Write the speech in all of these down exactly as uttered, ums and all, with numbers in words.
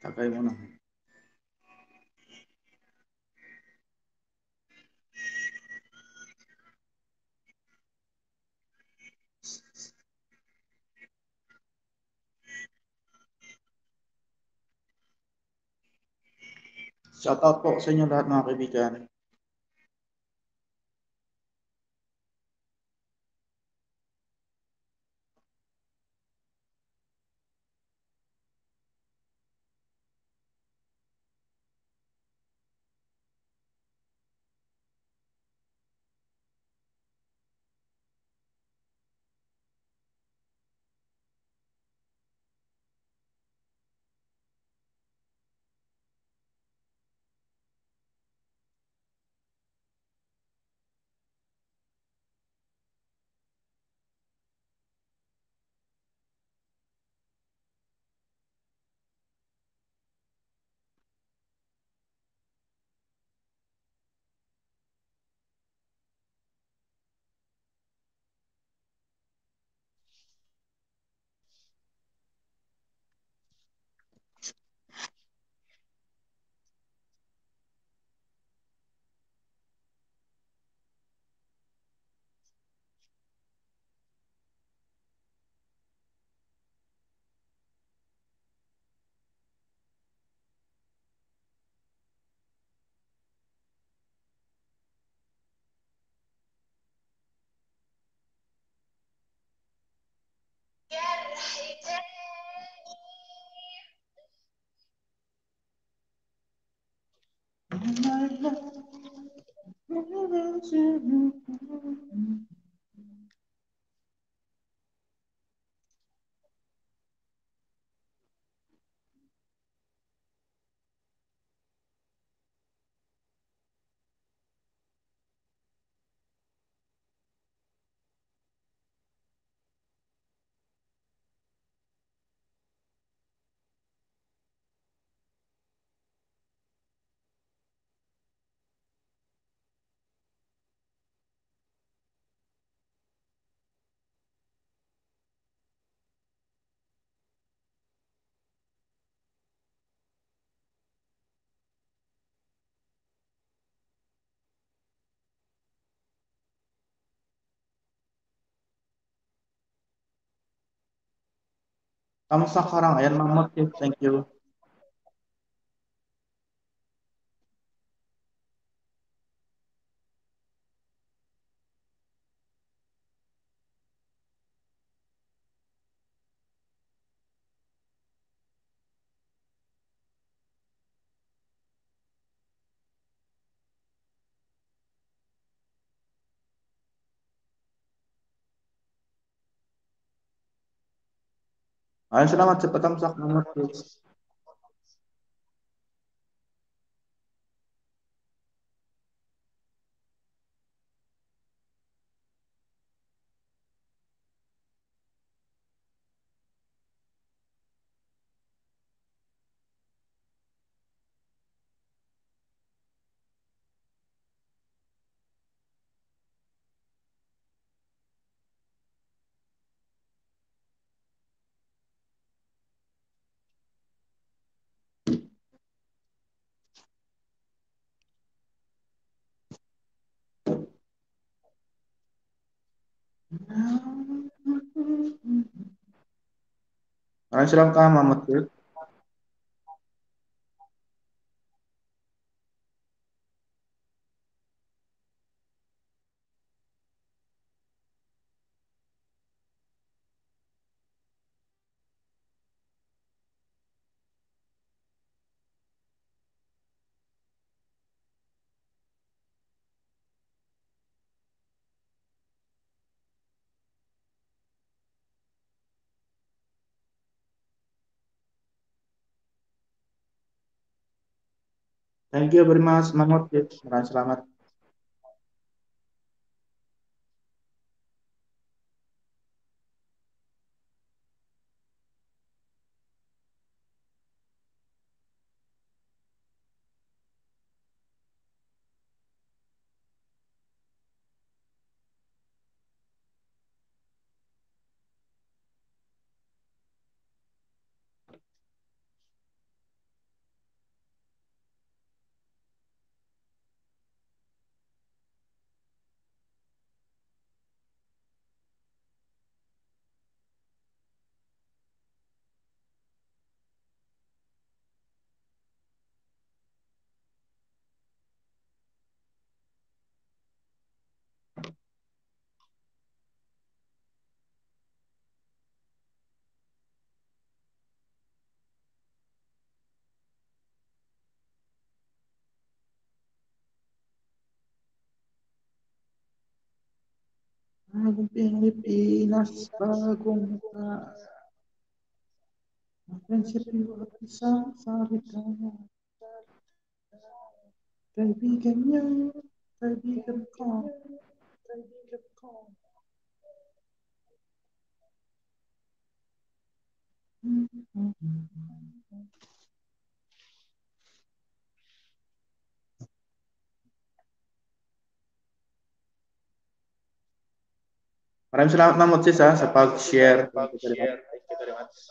Tagay mo na. Shout out po sa inyo lahat, mga kaibigan. Kamusta ka rang? Ayan, Ma'am Motis, thank you. Ay, salamat sa patamsak, mga kids. Maraming salamat ka, Ma'am Matilde. Thank you very much, Mangot. Maraming salamat. Bagong Pilipinas, bagong mukha. Ang prinsipyo at isang salita. Kaibigan niya, kaibigan ko, kaibigan ko. Maraming salamat, Ma'am Otsis, ha, sa pag-share. Thank you very much.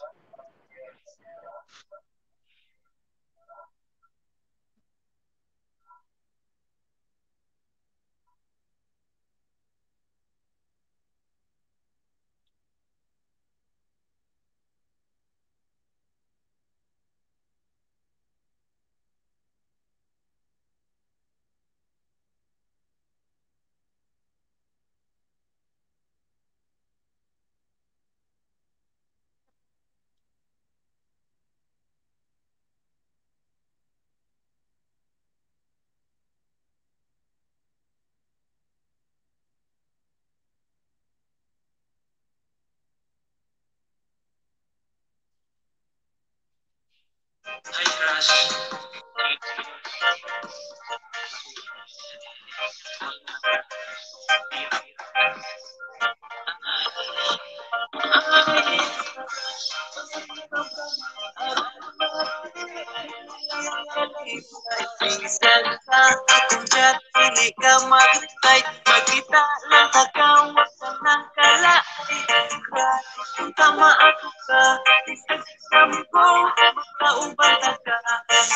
Minsan sa akong chat, hindi ka mag-reply. Magkita lang sa kawat sa nangkala. Kung tama ako ka, isang mo, makauban ta ka.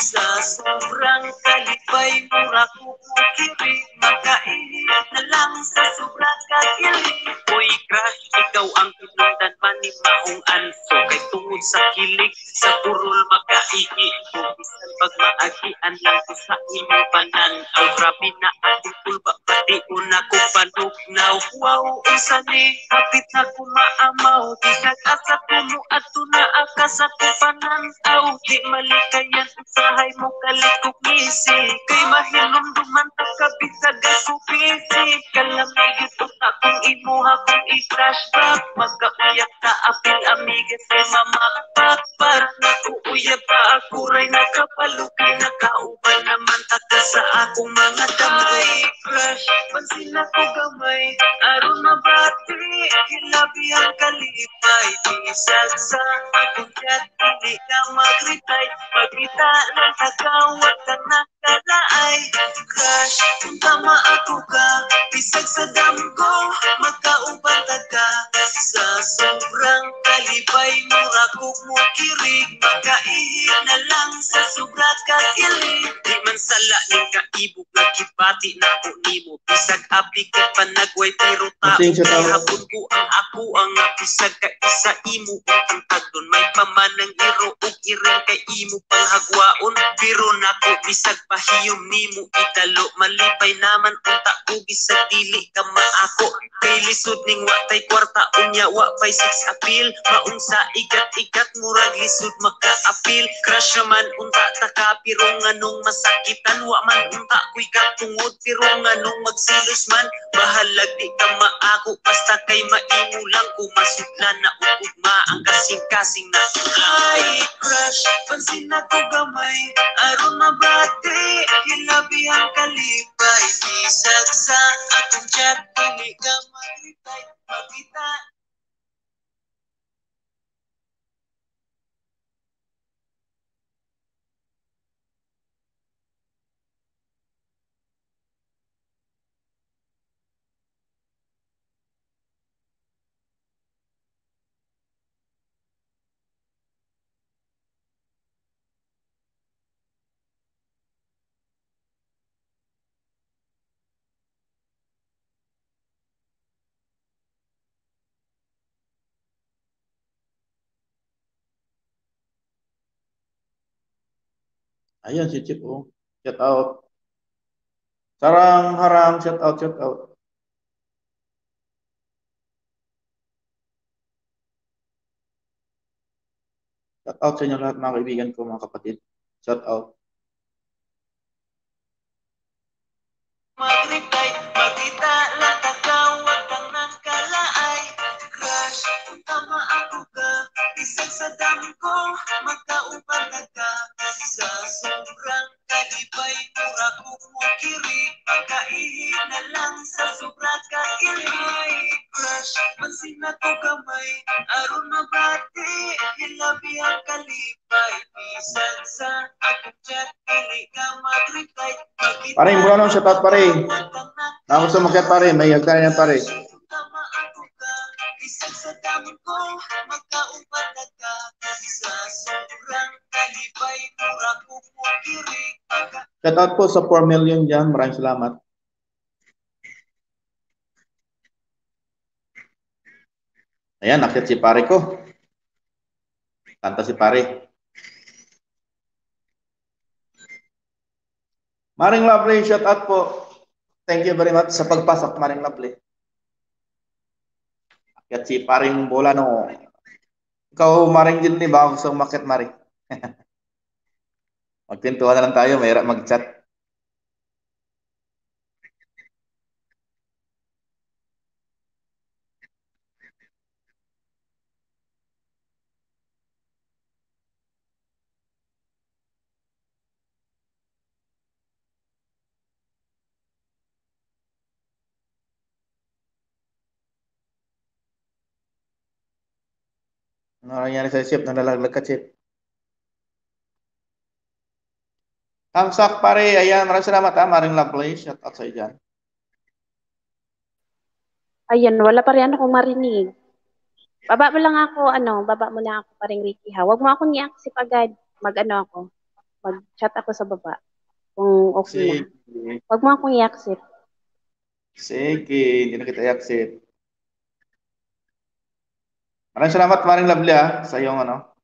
Sa sobrang kalipay, mura ko kukiri. Makaihi na lang sa sobra ka kili. Uy, crush, ikaw ang kinahanglan man ni maong anso. Kay tungod sa kilig, sa burol, makaihi ko. Bisan pag maagian lang ko sa imong panan-aw. Grabe na akong kulba, pati una ko panugnaw. Wow, unsa ni? Hapit na ko maamaw. Bisag asa ko mo adto na aka sa ko panan-aw. Di malikayan usahay mo kalikog ngisi. Kay mahinumduman ta ka bisag ako busy. Kalami gyud akong imuha kung i-flashback. Magkauyab ta apil amigas kay mamakpak. Para nako uyab pa ako ray nakapalugay. Nakauban naman ta ka sa akong mga damay. Crush, pansin ako gamay. Aron mabati, hilabi ang kalipay. Bisag sa akong chat, hindi ka mag-reply. Magkita lang sa kawat ka na kalaay. Crush, kung tama ako ka, bisag sa damgo, magkauban ta ka. Sa sobrang kalipay, mura ko mo kirig. Makaihi na lang sa sobra ka kilig. Di man sala ning kaibog nga gibati nako nimo. Bisag apik kag panagway, pero taong gihapon ko ang ako ang nga bisag ka isa imo ang tagdon. May pamanang iro ug iring kay imo panghagwaon, pero nako bisag pahiyom nimo idalo. Malipay naman unta ko bisag dili ka maako. Kay lisod ning wa tay kwarta, unya wa pay sex appeal. Maong sa igat-igat, murag lisod makaapil. Crush naman unta ta ka, pero nganong masakitan? Wa man unta ko'y katungod, pero nganong magsilos man? Bahalag di ka maako, basta kay maimo lang ko masudlan na ugma ang kasing-kasing na. Hi, crush, pansin ako gamay, aron mabati, hilabi ang kalipay. Bisag sa akong chat, dili ka mag-reply. Makita. Ayan si Chief, oh. Shout out. Sarang harang, shout out, shout out. Shout out sa inyo lahat, mga kaibigan ko, mga kapatid. Shout out. Mag-reply, magkita lang ka, wag kang nangkala. na to gamay, aron mabati, hilabi ang kalipay, bisan sa akong chat, dili ka mag-reply. Pare Imbuano, shout out, pare. Ako sa makat, pare, may hagdan yan, pare. Tama ako ka, isang sa damo ko, magkauban na ka, sa sobrang kalipay, mura ko mo kiri, pagka Shout out po sa four million dyan. Maraming salamat. Ayan, nakit si pare ko. Kanta si pare. Maring Lovely, shout out po. Thank you very much sa pagpasok, Maring Lovely. Akit si Paring Bolano. Ikaw, Maring Jinli, ba gusto umakyat, Mari? Magkwentuhan na lang tayo, mahirap mag-chat. Ano nangyari sa ship? Nalalaglag ka, ship? Thumbs up, pare. Ayan, maraming salamat, ha, Maring Lovely. Shout out sa iyo dyan. Ayan, wala pa rin akong marinig. Baba mo lang ako, ano, baba mo lang ako, Paring Ricky, ha. Wag mo akong i-accept agad. Mag-ano ako, mag-chat ako sa baba. Kung okay na. Sige. Wag mo akong i-accept. Sige, hindi na kita i-accept. Maraming salamat, Maring Lovely, ah, sa iyong, ano,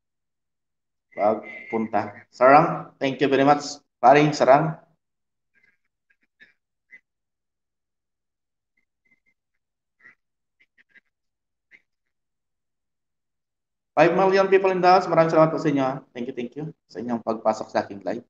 pagpunta. Sarang, thank you very much, Paring Sarang. Five million people in the house, maraming salamat po sa inyo, ah. Thank you, thank you sa inyong pagpasok sa aking live.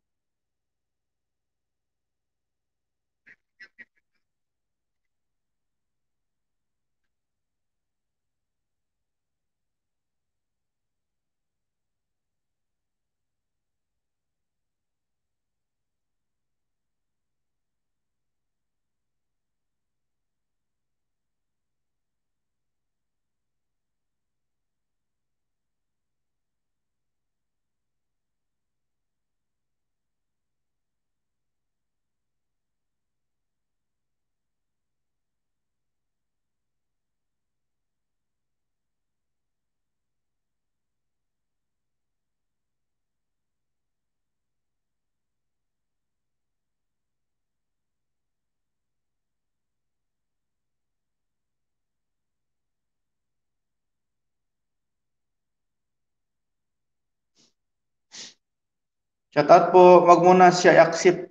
Shout out po, wag mo na siya i-accept.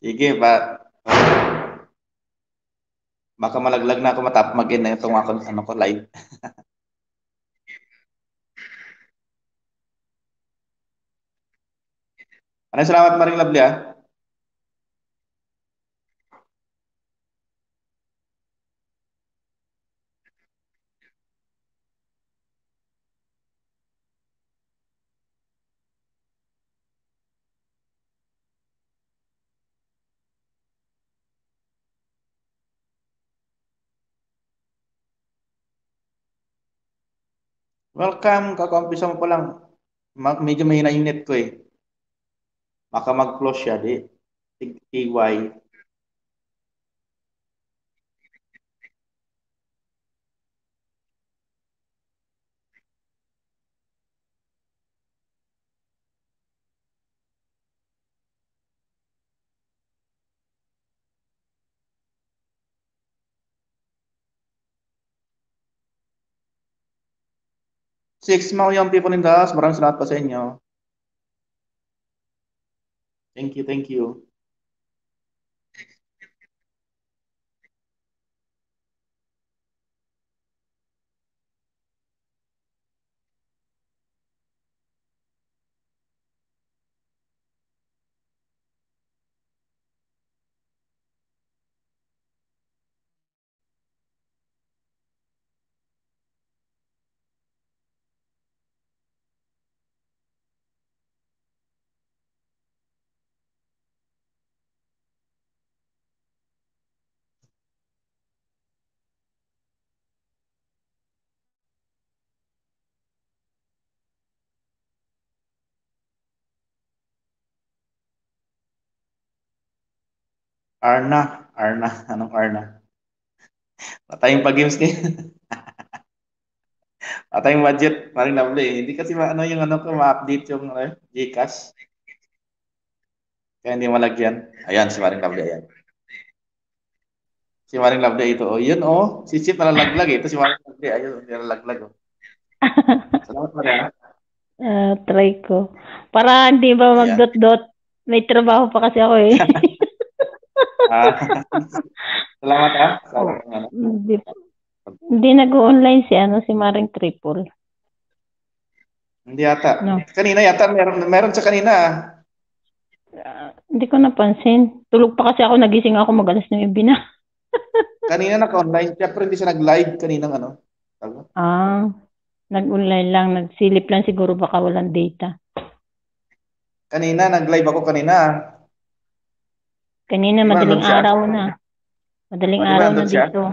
Sige, ba? Baka malaglag na ako, matap mag-end na itong ako, ano ko, live. Maraming salamat, Maring Lovely, ah. Welcome, kakampi sa mo pa lang. Ma-, medyo mahina yung net ko eh. Baka mag-close siya, di. Tig-, T Y. Six million people in the house. Maraming salamat po sa inyo. Thank you, thank you. Arna, Arna, anong Arna? Patay yung pag-games niya. Patay yung budget, Maring Lovely. Hindi kasi ma-, ano yung ano ko, ma-update yung, ano, GCash. Kaya hindi malagyan. Ayan, si Maring Lovely, ayan. Si Maring Lovely ito, oh. Yun, oh. Si Chief nalalaglag, eh. Ito si Maring Lovely, ayun, nilalaglag, oh. Salamat, Maring, ah. Ah, try ko. Para hindi ba Ayan. magdot-dot. May trabaho pa kasi ako eh. Ah. Salamat, ah. Sa Oh. ano. Hindi, hindi nag-online si ano, si Maring Triple. Hindi yata. No. Kanina yata, meron, meron sa kanina, ah. Ah, hindi ko napansin. Tulog pa kasi ako, nagising ako mag alas nuebe na. Kanina naka-online siya, pero hindi siya nag-live kaninang ano. Tawag? Ah, nag-online lang, nagsilip lang siguro baka walang data. Kanina, nag-live ako kanina. Kanina, Di ba madaling nandun siya? araw na. Madaling Madaling araw nandun na siya? Dito.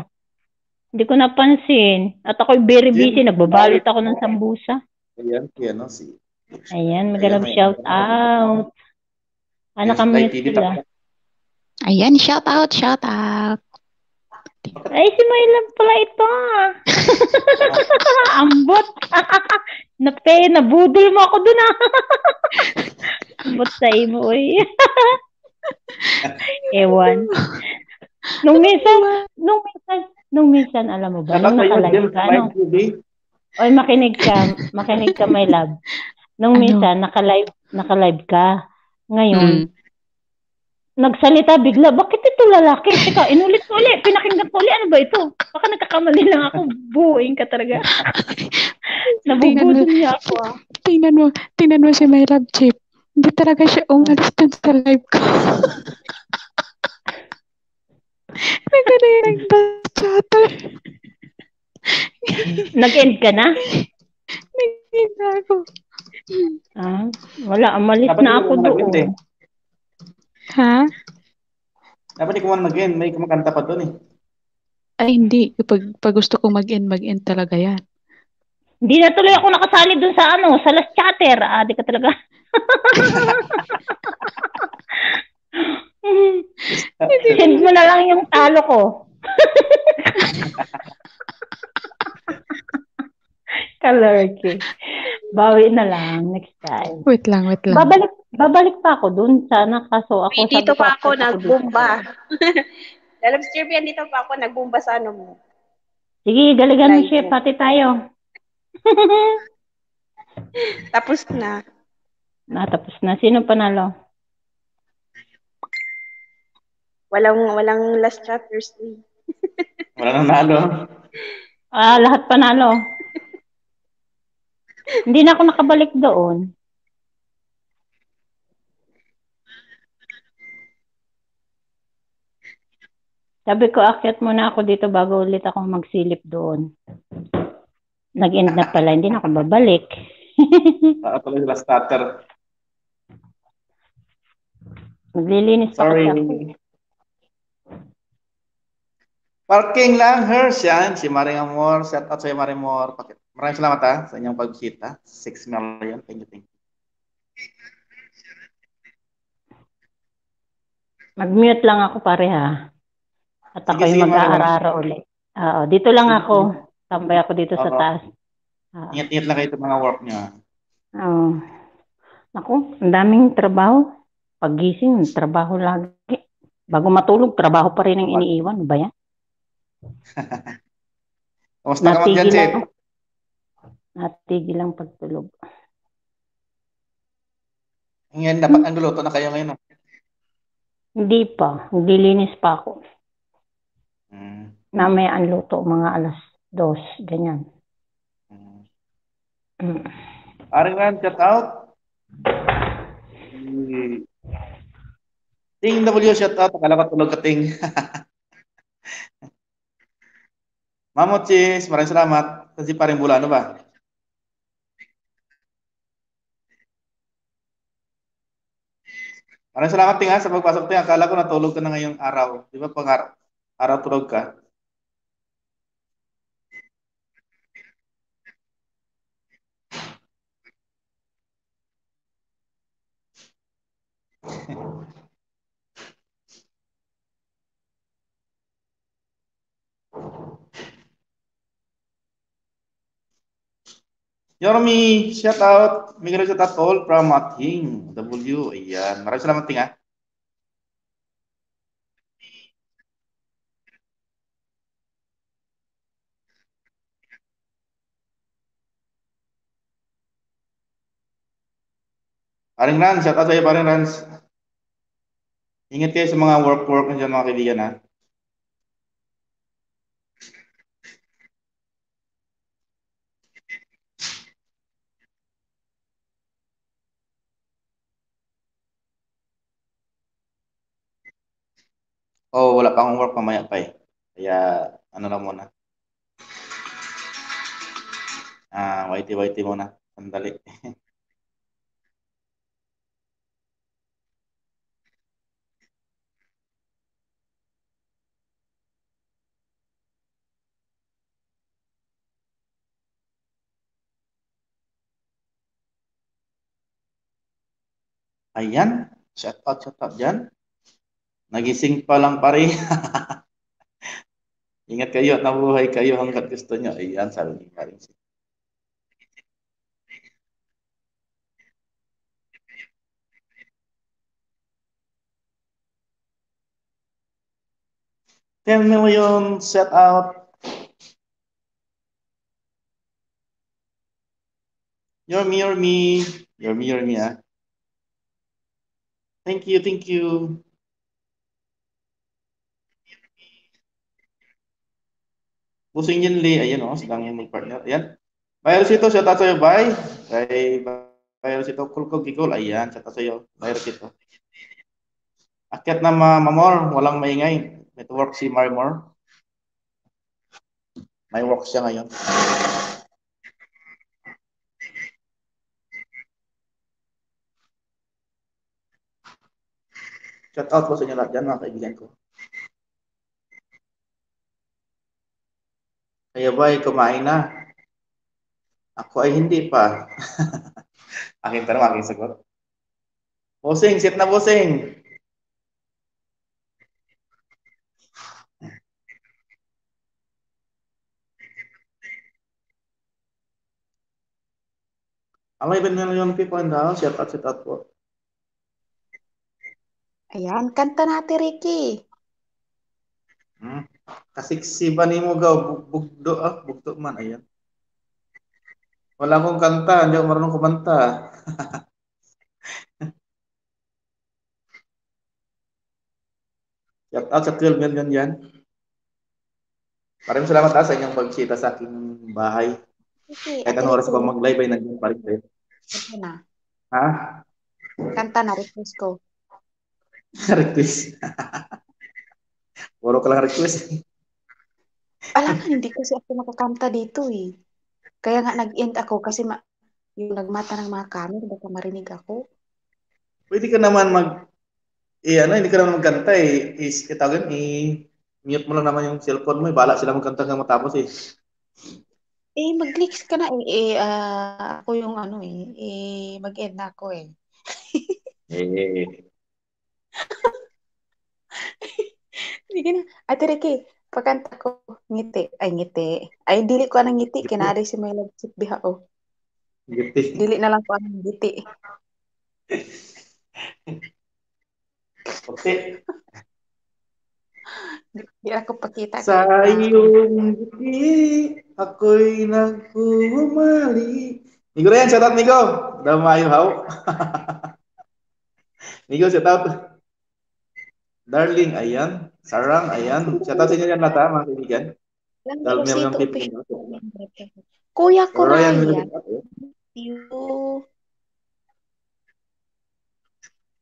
Hindi ko napansin. At ako'y very Jim, busy. Nagbabalot bakit? Ako ng sambusa. Ayan, si ano, si... Ayan, Ayan, magalab may shout out. Ah, Yes, naka-mute I T V sila. tapos. Ayan, shout out, shout out. Ay, si My Love pala ito ah. Ambot. Nape, nabudol mo ako dun ah. Ambot sa imo, oy. Ewan. Nung minsan, nung minsan, nung minsan, alam mo ba, nung Dapat kayo, naka-live Jim, ka, live no? T V. Oy, makinig ka, makinig ka, My Love. Nung Ano? Minsan, naka-live, naka-live ka. Ngayon, Mm. nagsalita bigla, "Bakit ito lalaki?" Teka, inulit ko ulit, pinakinggan ko ulit, "Ano ba ito?" Baka nagkakamali lang ako, buing ka talaga. Nabubudol niya ako ah. Tingnan mo, tingnan mo si My Love Chief. Hindi talaga siya umalis dun sa live ko. Nagkana yung nagpa-chatter. Nag-end ka na? Nagkita ako. Ah, wala, umalis Dapat na hindi ako ko mag-end eh. doon. Ha? Dapat hindi ko man mag-end. May kumakanta pa doon eh. Ay, hindi. Kapag pag gusto ko mag-end, mag-end talaga yan. Hindi na tuloy ako nakasali doon sa ano, sa last chatter. Ah, di ka talaga. Send mo na lang yung talo ko. Kalurky. Bawi na lang next time. Wait lang, wait lang. Babalik babalik pa ako doon sana, kaso ako Uy, sabi dito ko, pa ako "Akit ako dito." nagbomba. Lalabs Jerby, andito pa ako nagbomba sa ano mo. Sige, galingan mo, Live. Chef. Pati tayo. Tapos na. Natapos na. Sino panalo? Walang walang last chatters. Eh. Wala nang nalo. Ah, lahat panalo. Hindi na ako nakabalik doon. Sabi ko, "Akyat muna ako dito bago ulit ako magsilip doon." Nag-end na pala, hindi na ako babalik. Para pala sila starter. Naglilinis pa kasi ako. Sorry. Parking lang, Hersh. Yan, si Maring Amor. Shout out sa'yo, Maring Amor. Paki-, maraming salamat ha, sa inyong pagbisita. Six million. Thank you, thank you. Mag-mute lang ako, pare, ha? At Sige, ako'y sige, Maring Amor. Mag-aararo ulit. Oo, dito lang Sige, ako. Tambay ako dito sa Oo. Taas. Ah, Ingat-ingat lang kayo sa mga work nyo. Ha? Oo. Naku, ang daming trabaho. Paggising, trabaho lagi. Bago matulog, trabaho pa rin ang iniiwan. Ano ba yan? Kumusta ka, Ma'am Natigil Janset? Lang. Natigil ang pagtulog. Ngayon, dapat ang luluto na kayo ngayon. Ah. Hindi pa. Naglilinis pa ako. Mm. Mamaya ang luto, mga alas dos, ganyan. Mm. Mm. Aring Ran, shout out. Ting W, shout out. Akala ko tulog ka, Ting. Mamo Chis, maraming salamat. Kasi parang bula, ano ba? Maraming salamat, Ting, ha, sa pagpasok, Ting. Akala ko natulog ka na ngayong araw. Di ba, pang ar-, araw tulog ka? Yormi, shout out. Mega shout out all from Ating W. Ayan. Maraming salamat, Ting, ah. Paring Rans, shout out sa'yo, Paring Rans. Ingat kayo sa mga work-work nyo dyan, mga kaibigan, ha? Oh, wala pa akong work, mamaya pa eh. Kaya, ano lang muna. Ah, waiti-waiti muna. Sandali. Ayan. Shout out, shout out dyan. Nagising pa lang, pare. Ingat kayo, nabuhay kayo hanggat gusto nyo. Ayan, sabi ni Paring. Ten million set out. You're me, you're me. You're me, you're me, ah. Thank you, thank you. Busing Yun Lee, ayan oh, silang yung mag-partner. Ayan. Bay Rosito, shout out sa'yo, bay. Kay Bay Rosito, cool ko, gigol. Ayan, shout out sa'yo, Bay Rosito. Akyat na ma Mamor, walang maingay. May work si Marimor. May work siya ngayon. Shout out po sa inyo lahat dyan, mga kaibigan ko. Kayo ba ay kumain na? Ako ay hindi pa. Aking tanong, aking sagot. Bossing, sit na, bossing. Eleven million people in the house. Shout out, shout out po. Ayan, kanta na, Ate Ricky. Hmm. Kasiksi ba nimo gaw? Bug-, bugdo, ah, bugdo man, ayan. Wala akong kanta, hindi ako marunong kumanta. Shout out sa twelve million yan. Maraming salamat, ah, sa inyong pagbisita sa aking bahay. Sige, Kahit Ate anong oras Ricky. Ko mag-live ay nandiyan pa rin kayo. Kanta na. Ha? Kanta na, request ko. Request. Puro ka lang request. Alam mo, hindi kasi ako makakanta dito eh. Kaya nga nag-end ako kasi ma- yung nagmata ng mga camera, baka marinig ako. Pwede ka naman mag, eh, ano, hindi ka naman magkanta eh. Is, eh, tawag yun, i-mute mo lang naman yung cellphone mo eh. Bahala sila magkanta hanggang matapos eh. Eh, mag-next ka na eh. Eh, ah, ako yung ano eh. Eh, mag-end na ako eh. Eh, Sige na. Ate Ricky, pakanta ko. Ngiti. Ay, ngiti. Ay, dili ko anang ngiti. Ngiti. Kinari si may lagsit diha, oh. Ngiti. Dili na lang ko anang ngiti. Okay. Di ako pakita Sa kay, ah, iyong ngiti, ako'y naghuhumali. Migo Ryan, shout out, Migo. Daw maayo, haw. Migo, shout out. Darling, ayan. Sarang, ayan. Shout out sa inyo yan lahat, ha, mga kaibigan. Lang Dahil may mga Rosito, people official. Kuya ko, Ryan, Ryan. Ryan. You.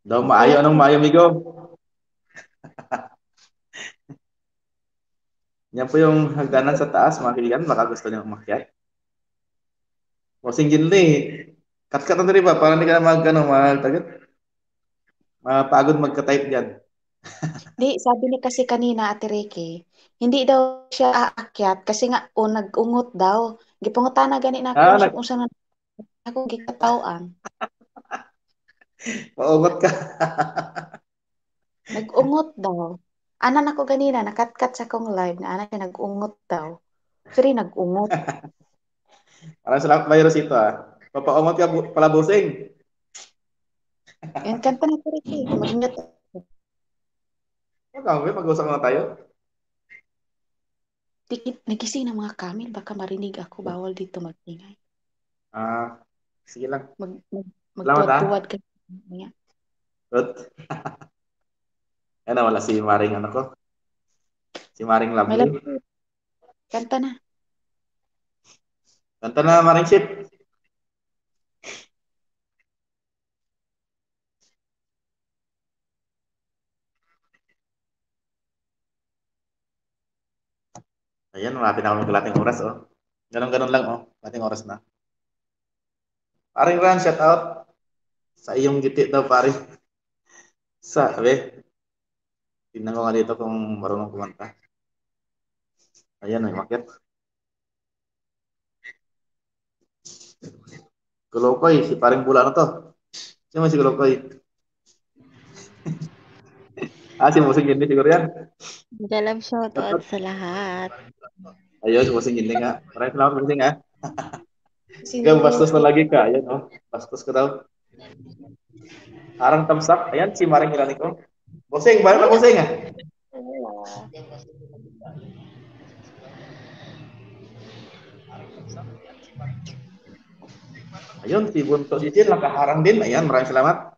Daw maayo, anong maayo, amigo? Yan po yung hagdanan sa taas, mga kaibigan. Baka gusto niyo umakyat. O, single ni. Cut-cut na rin ba? Para hindi ka na mag, ano, mag, tagit. Mapagod magka-type dyan. Di, sabi ni kasi kanina, Ate Ricky, hindi daw siya aakyat kasi nga, o, nag-ungot daw. Gipangutana gani na Ah, ako, nag- kung saan ako gikataw-an. Maungot ka. Nag-ungot daw. Ana na ko ganina, nakatkat sa kong live na ana siya nag-ungot daw. Actually, nag-ungot. Maraming salamat, Bay Rosito, ah. Papaumot ka bu-, pala, bossing. Yan, kanta na po rin. Mag-ingat. Huwag kang uwi, mag-usap na tayo. Tikit, nagising ng mga kamil. Baka marinig ako. Bawal dito magingay. Ah, sige lang. Mag, mag, magtuwad-tuwad ka. Good. Ano, wala si Maring ano ko? Si Maring Lovely. Kanta na. Kanta na, Maring Chip. Ayan, malapit na kami kalating oras, oh. Ganun-ganun lang, oh. Kalating oras na. Paring Ran, shout out. Sa iyong giti daw, pare. Sa, abe. Tingnan ko nga dito kung marunong kumanta. Ayan, may makit. Kolokoy, si paring Bula na to. Sino si Kolokoy? Ah, si Musing Gindi siguro yan. Dalam shout out sa lahat. Ayun, si Musing Gindi nga. Maraming salamat, Musing, ha? Ikaw, bastos na lagi ka. Ayun, oh. Bastos ka daw. Harang thumbs up. Ayan, si Maring Ilani ko. Bossing, balik na, Bossing, ah. Ayun, si Bunso Cecil, nakaharang din. Ayan, maraming salamat.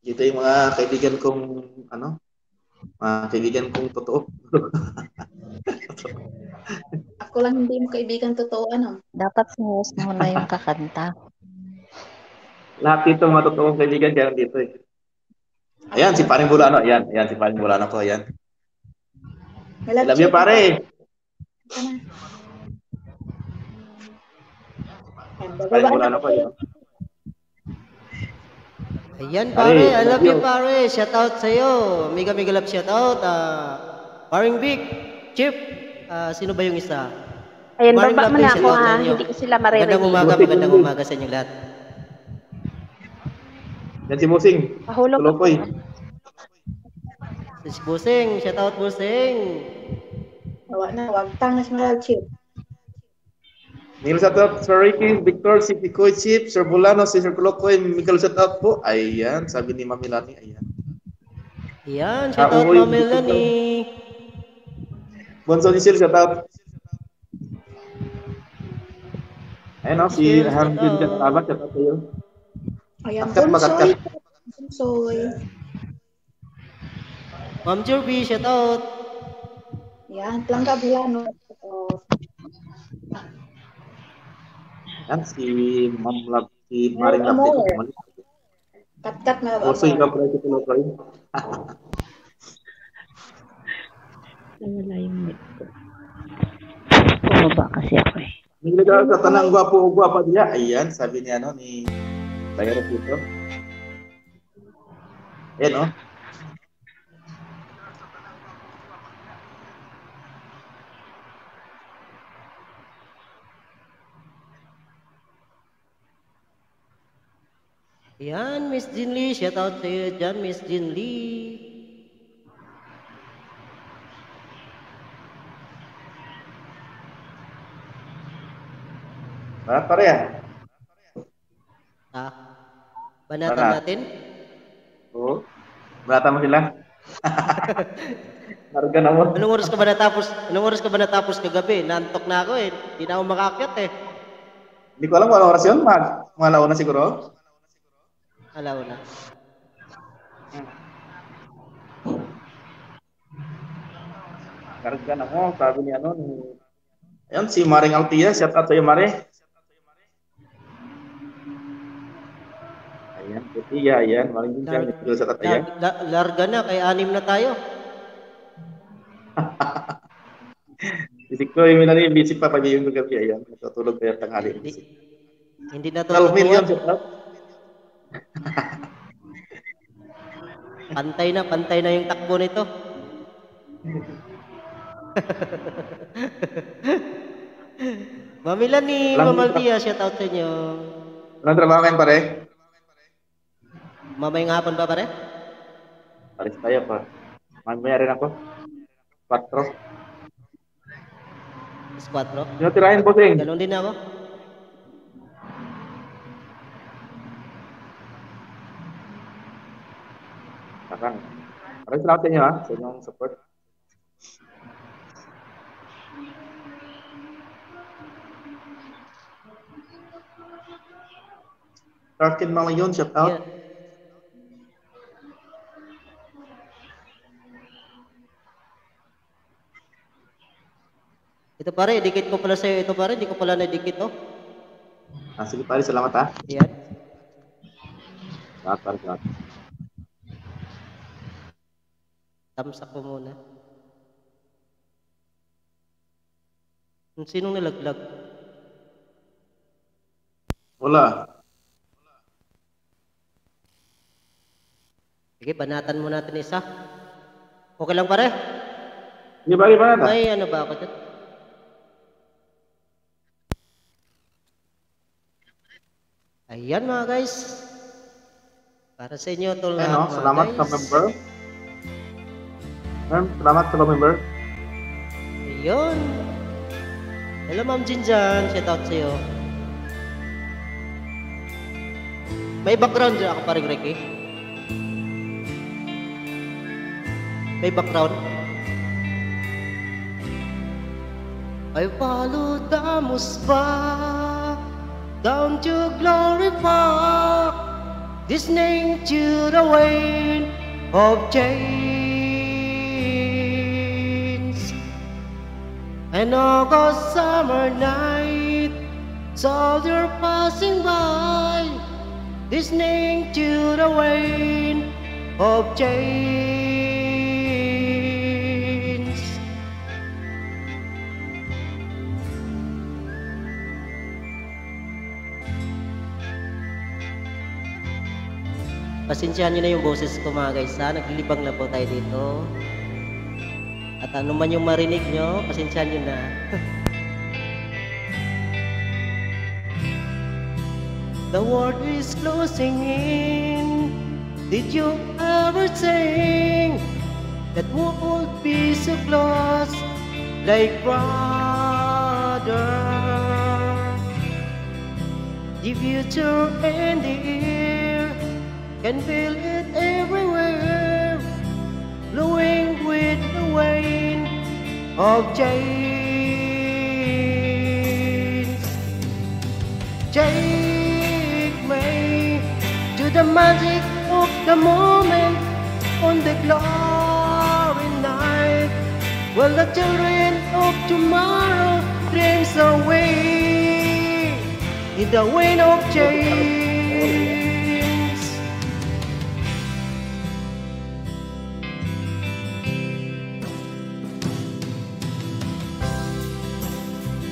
Dito yung mga kaibigan kong, ano, mga kaibigan kong totoo. Ako lang hindi mo kaibigan totoo, ano? Dapat si host mo na yung kakanta. Lahat dito mga totoong kaibigan kaya dito eh. Ayan, si Paring Bulano. Ayan, ayan si Paring Bulano ko. Ayan. I love you, pare. Paring Bulano ko. Ayan. Ayan, pare. I love you, pare. Shout out sa'yo. Mega, mega love shout out. Ah, Paring Vic, Chief, ah, sino ba yung isa? Ayan, Maring baba mo na ako, ha. Hindi ko sila maririnig. Magandang umaga, magandang umaga sa inyong lahat. Yan si Musing. Pahulog Tuloy. Si Busing, shout out, Busing. Wala na, wag tangas mga Chief. Miguel, shout out, Sir Ricky, Victor, si Picoy, Chief, Sir Bulano, si Sir Kulokoy, Miguel, shout out po. Ayan, sabi ni Ma'am Melanie, ayan. Ayan, shout out, Ma'am Melanie. Bonso Cecil, shout out. Ayun, no, si Hamilton Catalabat, shout out sa'yo. Ayan, Bonsoy. Bonsoy. Ma'am Jerby, shout out. Yan, Plangga Bulano, shout out. Yan, si Ma'am Love, si Maring Love. Katkat na. Oso yung kapre ko tulo kayo. Nawala yung mic ko. Bumaba kasi ako eh. Naglaga sa tanang gwapo o gwapa niya. Ayan, sabi ni ano, ni Bayro Pito. Ayan, oh. Yan, Miss Jean Lee. Shout out sa iyo dyan, Miss Jean Lee. Wala pa rin. Ah, banatan natin? Oo. Banatan mo sila. Larga na mo. Anong oras ka ba natapos? Anong oras ka ba natapos kagabi? Naantok na ako eh. Hindi na ako makaakyat eh. Hindi ko alam kung anong oras yun. Mag, mga alauna siguro. Alauna. Karga na mo, sabi ni ano, ni... Ayan, si Maring Altia. Shout out sa'yo, Mare. Ayan, si Tia, ayan. Maring Tia, shout out sa'yo. Larga na, kay anim na tayo. Hindi ko yung minali, busy pa, pag-iing gabi, ayan. Natutulog pa yung tanghali. Hindi, hindi na to. twelve million, shout out. Pantay na, pantay na yung takbo nito. Mamila ni Mamaldia, shout out sa inyo. Anong trabaho kayo, pare? Mamayang hapon ba, pare? Paris tayo, pa. Mamaya rin ako. Patro. Alas kwatro? Sino tirahin, bossing? Ganun din ako. Maraming salamat sa inyo, ha, sa inyong support. Darkin Malayon, shout out. Yeah. Ito, pare, dikit ko pala sa'yo. Ito, pare, di ko pala nadikit, oh. Ah, sige, pare, salamat, ha. Yan. Salamat, pare, salamat. Tamsak ko muna. Sinong nalaglag? Wala. Sige, banatan mo natin isa. Okay lang, pare? Hindi, pare, banatan. May ano ba ako dyan? Ayan, mga guys. Para sa inyo, tol, Ayan, lahat, oh, mga salamat sa guys. Member. Ma'am, salamat sa member. Ayun. Hello, Ma'am Jinjan. Shout out sa'yo. May background dyan ako, paring Ricky. May background. I follow the Musbah down to glorify, listening to the wind of change. An August summer night, soldier passing by, listening to the wind of change. Pasensyahan niyo na yung boses ko, mga guys, ha? Naglilibang na po tayo dito. At ano man yung marinig nyo, pasensyahan nyo na. The world is closing in. Did you ever think that we would be so close, like brother? The future and the air can feel it everywhere, blowing with the wind of change. Take me to the magic of the moment on the glory night, where the children of tomorrow dreams away in the wind of change.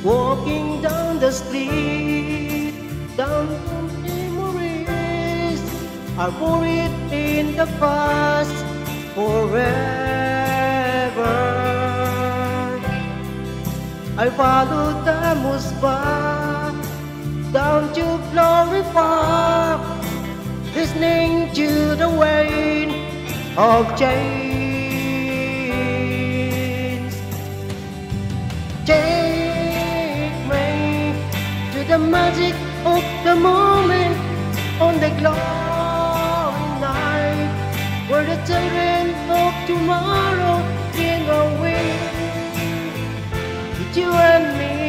Walking down the street, down from memories are buried in the past forever. I follow the Musbah down to glorify, listening to the wind of change. Take me to the magic of the moment on the glory night, where the children of tomorrow sing away with you and me.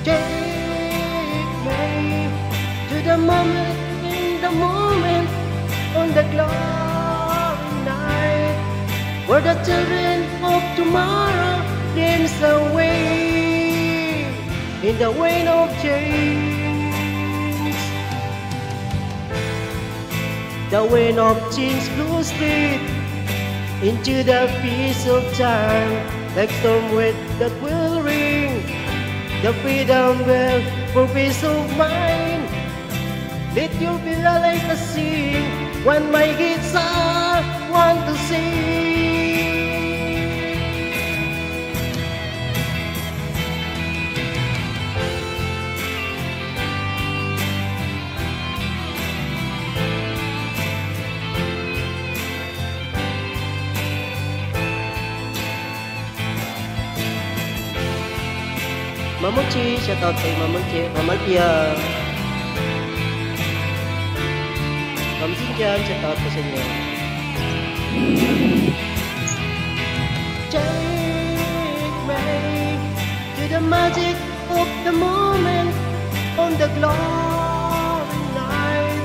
Take me to the moment, in the moment, on the glory night, where the children of tomorrow dance away in the wind of change. The wind of change blows straight into the peace of time, like storm wind that will ring the freedom bell for peace of mind. Let your be light as sing when my guitar want to sing. Mamuchi, shout out kay Mamuchi, Mamalpia. Ma'am Yan, shout out po sa inyo. Take me to the magic of the moment, on the glory night,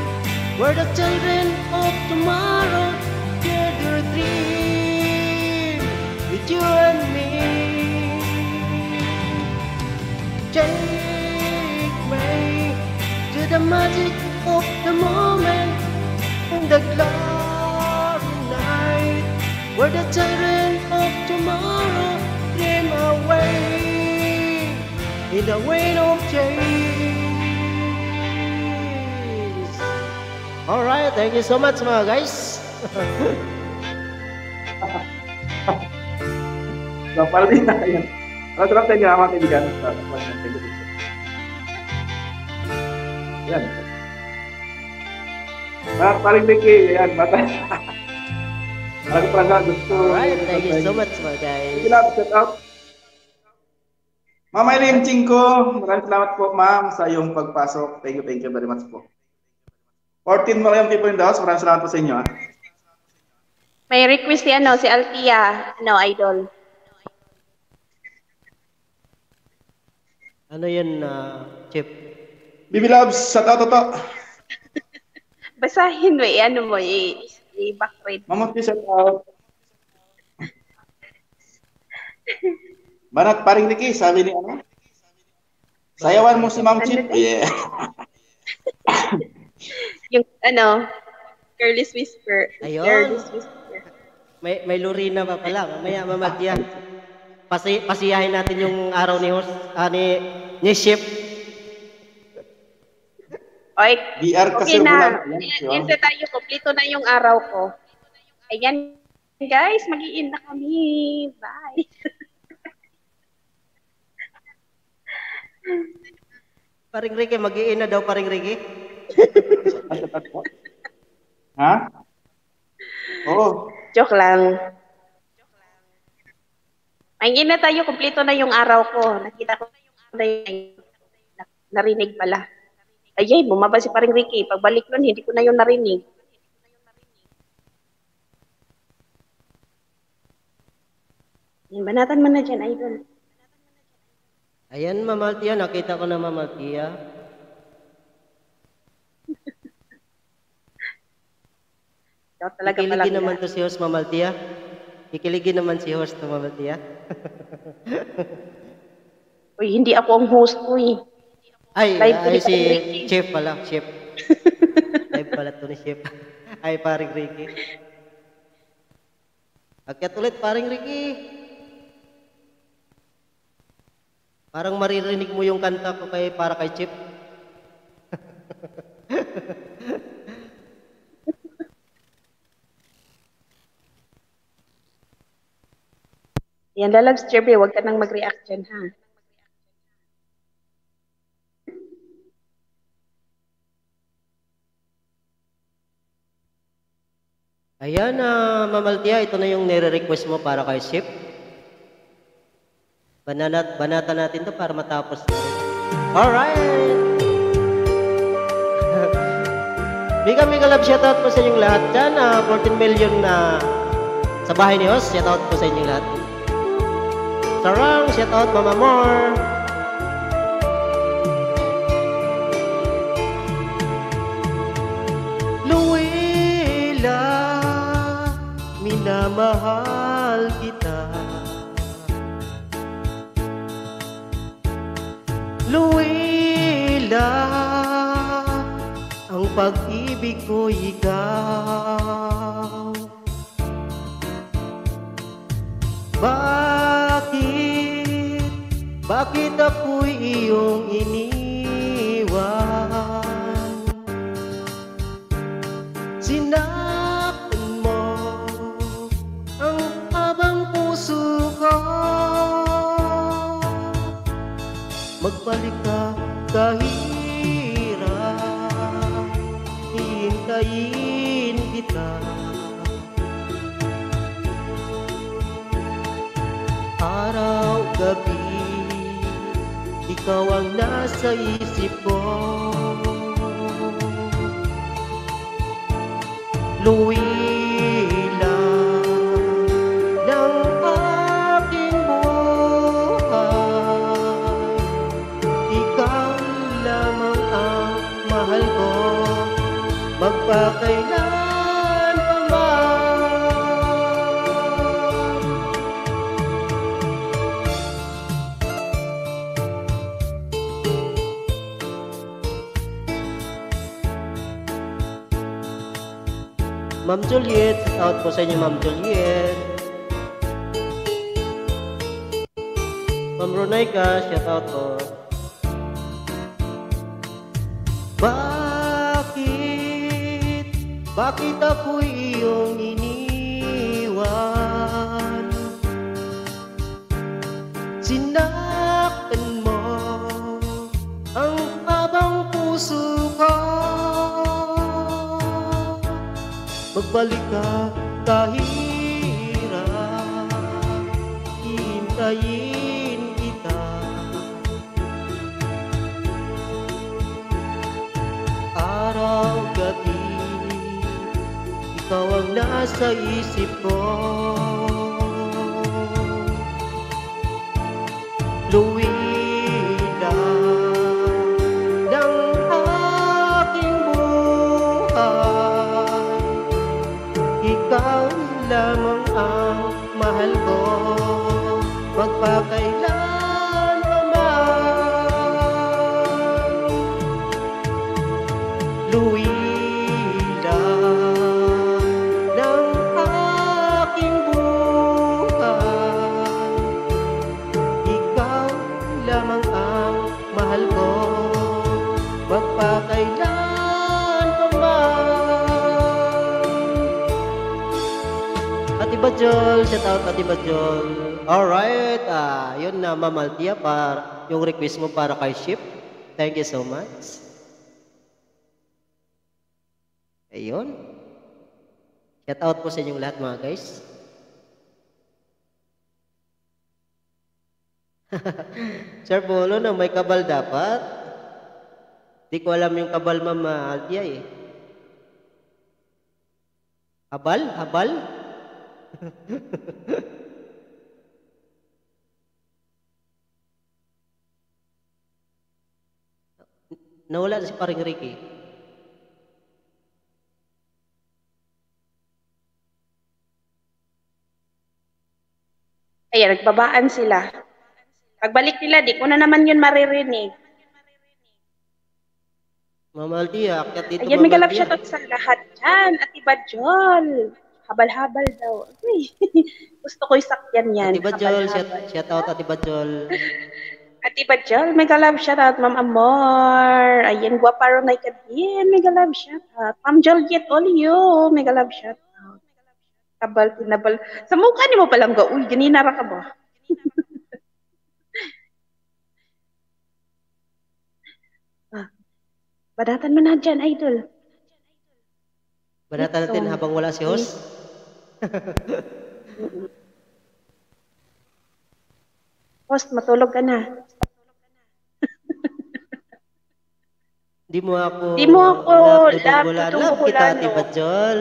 where the children of tomorrow share their dream with you and me. Take me to the magic of the moment, in the glory night, where the children of tomorrow dream away in the wind of change. Alright, thank you so much, mga guys. So, pala din na yan. Ang sarap tayo nga, mga kaibigan. Sa, sa, sa, sa, yan. Mga paring Ricky, yan. Mata. Parang, parang gusto. Alright, thank you so much, mga guys. Sige lang, shout out. Mama Eileen Chingko, maraming salamat po, ma'am, sa iyong pagpasok. Thank you, thank you very much po. Fourteen million people in the house, maraming salamat po sa inyo, ah. May request si ano, si Althea, ano, idol. Ano yun, ah, Chief? Bibi Loves, shout out to. Basahin mo, i-, ano mo, i-, i-back read. Mamuti, shout out. Banat, paring Ricky, sabi ni ano? Sayawan mo si Ma'am Chief. Yeah. Yung ano, Careless Whisper. Ayun. Careless Whisper. May, may Lorena pa pala. Mamaya, Mama Tia. Pasi, pasiyahin natin yung araw ni host, ah, ni, ni Chief. Oy, B R okay kasi na. Bulan. Ayan, Ayan, siya. ayan na tayo. Kompleto na yung araw ko. Ayan, guys, mag-i-end na kami. Bye. Paring Ricky, mag-i-end na daw, Paring Ricky. Ha? Oo. Joke lang. Mag-i-end na tayo, kompleto na yung araw ko. Nakita ko na yung narinig pala. Ayay, bumaba si Paring Ricky. Pagbalik nun, hindi ko na yung narinig. Yan, banatan mo na dyan, idol. Ayan, Mama Tia. Nakita ko na, Mama Tia. Ikaw talaga pala. Kikiligin naman to si host, Mama Tia. Kikiligin naman si host to, Mama Tia. Uy, hindi ako ang host, uy. Ay, Live ko ay, ni si Paring Ricky. Chief pala, Chief. Live pala to ni Chief. Ay, Paring Ricky. Akyat ulit, Paring Ricky. Parang maririnig mo yung kanta ko kay, para kay Chief. Yan, Lalabs Jerby, huwag ka nang mag-react dyan, ha? Ayan, ah, Mama Tia, ito na yung nire-request mo para kay Chief. Bananat, banatan natin to para matapos na rin. Alright! Mega, mega love shoutout po sa inyong lahat dyan. Ah, fourteen million na sa bahay ni Host. Shoutout po sa inyong lahat. Sarang, shoutout, Mama Mor. Luila, minamahal kita. Luila, ang pag-ibig ko ikaw. Bakit, bakit ako'y iyong iniwan? Sinaktan mo ang abang puso ko. Magbalik ka kahirap, hihintayin kita. Araw, gabi, ikaw ang nasa isip ko. Luila ng aking buhay, ikaw lamang ang mahal ko, magpakailan pa man. Ma'am Juliet, shout out po sa inyo, Ma'am Juliet. Ma'am Ronica, shout out po. Bakit, bakit ako'y iyong iniwan? Sinaktan mo ang habang puso ko. Magbalik ka, kahirap, hihintayin kita. Araw-gabi, ikaw ang nasa isip ko. Luida ng aking buhay, ikaw lamang ang mahal ko, magpakailan pa man. Luida ng aking buhay, ikaw lamang ang mahal ko, magpakailan pa man. Ate Bajol, shout out, Ate Bajol. Alright, ah, yun na, Ma'am Althea, pa, yung request mo para kay Ship. Thank you so much. Ayun. Shout out po sa inyong lahat, mga guys. Sir Bolo, no, may kabal dapat. Di ko alam yung kabal, Ma'am, ah, Althea, eh. Habal? Habal? Nawala na si Paring Ricky. Ayan, nagbabaan sila. Pagbalik nila, di ko na naman yun maririnig. Ma'am Althea, akyat dito, Ayan, Ma'am mega love Althea. Shoutout sa lahat dyan. Ate Bajol, habal-habal daw. Uy, gusto ko yung sakyan yan. Ate Bajol, shout, habal-habal. Shout out, Ate Bajol. Ate Bajol, mega love shoutout, Ma'am Amor. Ayan, guwapa ron ay kadin. Mega love shoutout. Ma'am Juliet Olio, mega love shoutout. Kabal, tinabal. Sa mukha ni mo palang ga, uy, ganina ra ka ba? Ah. Badatan man na dyan, idol. Badatan natin Ito. Habang wala si host. Mm-mm. Host, matulog ka na. Di mo ako Di mo ako love, love, tutunggulan. Love kita, tutunggulan, Ate no? Bajol.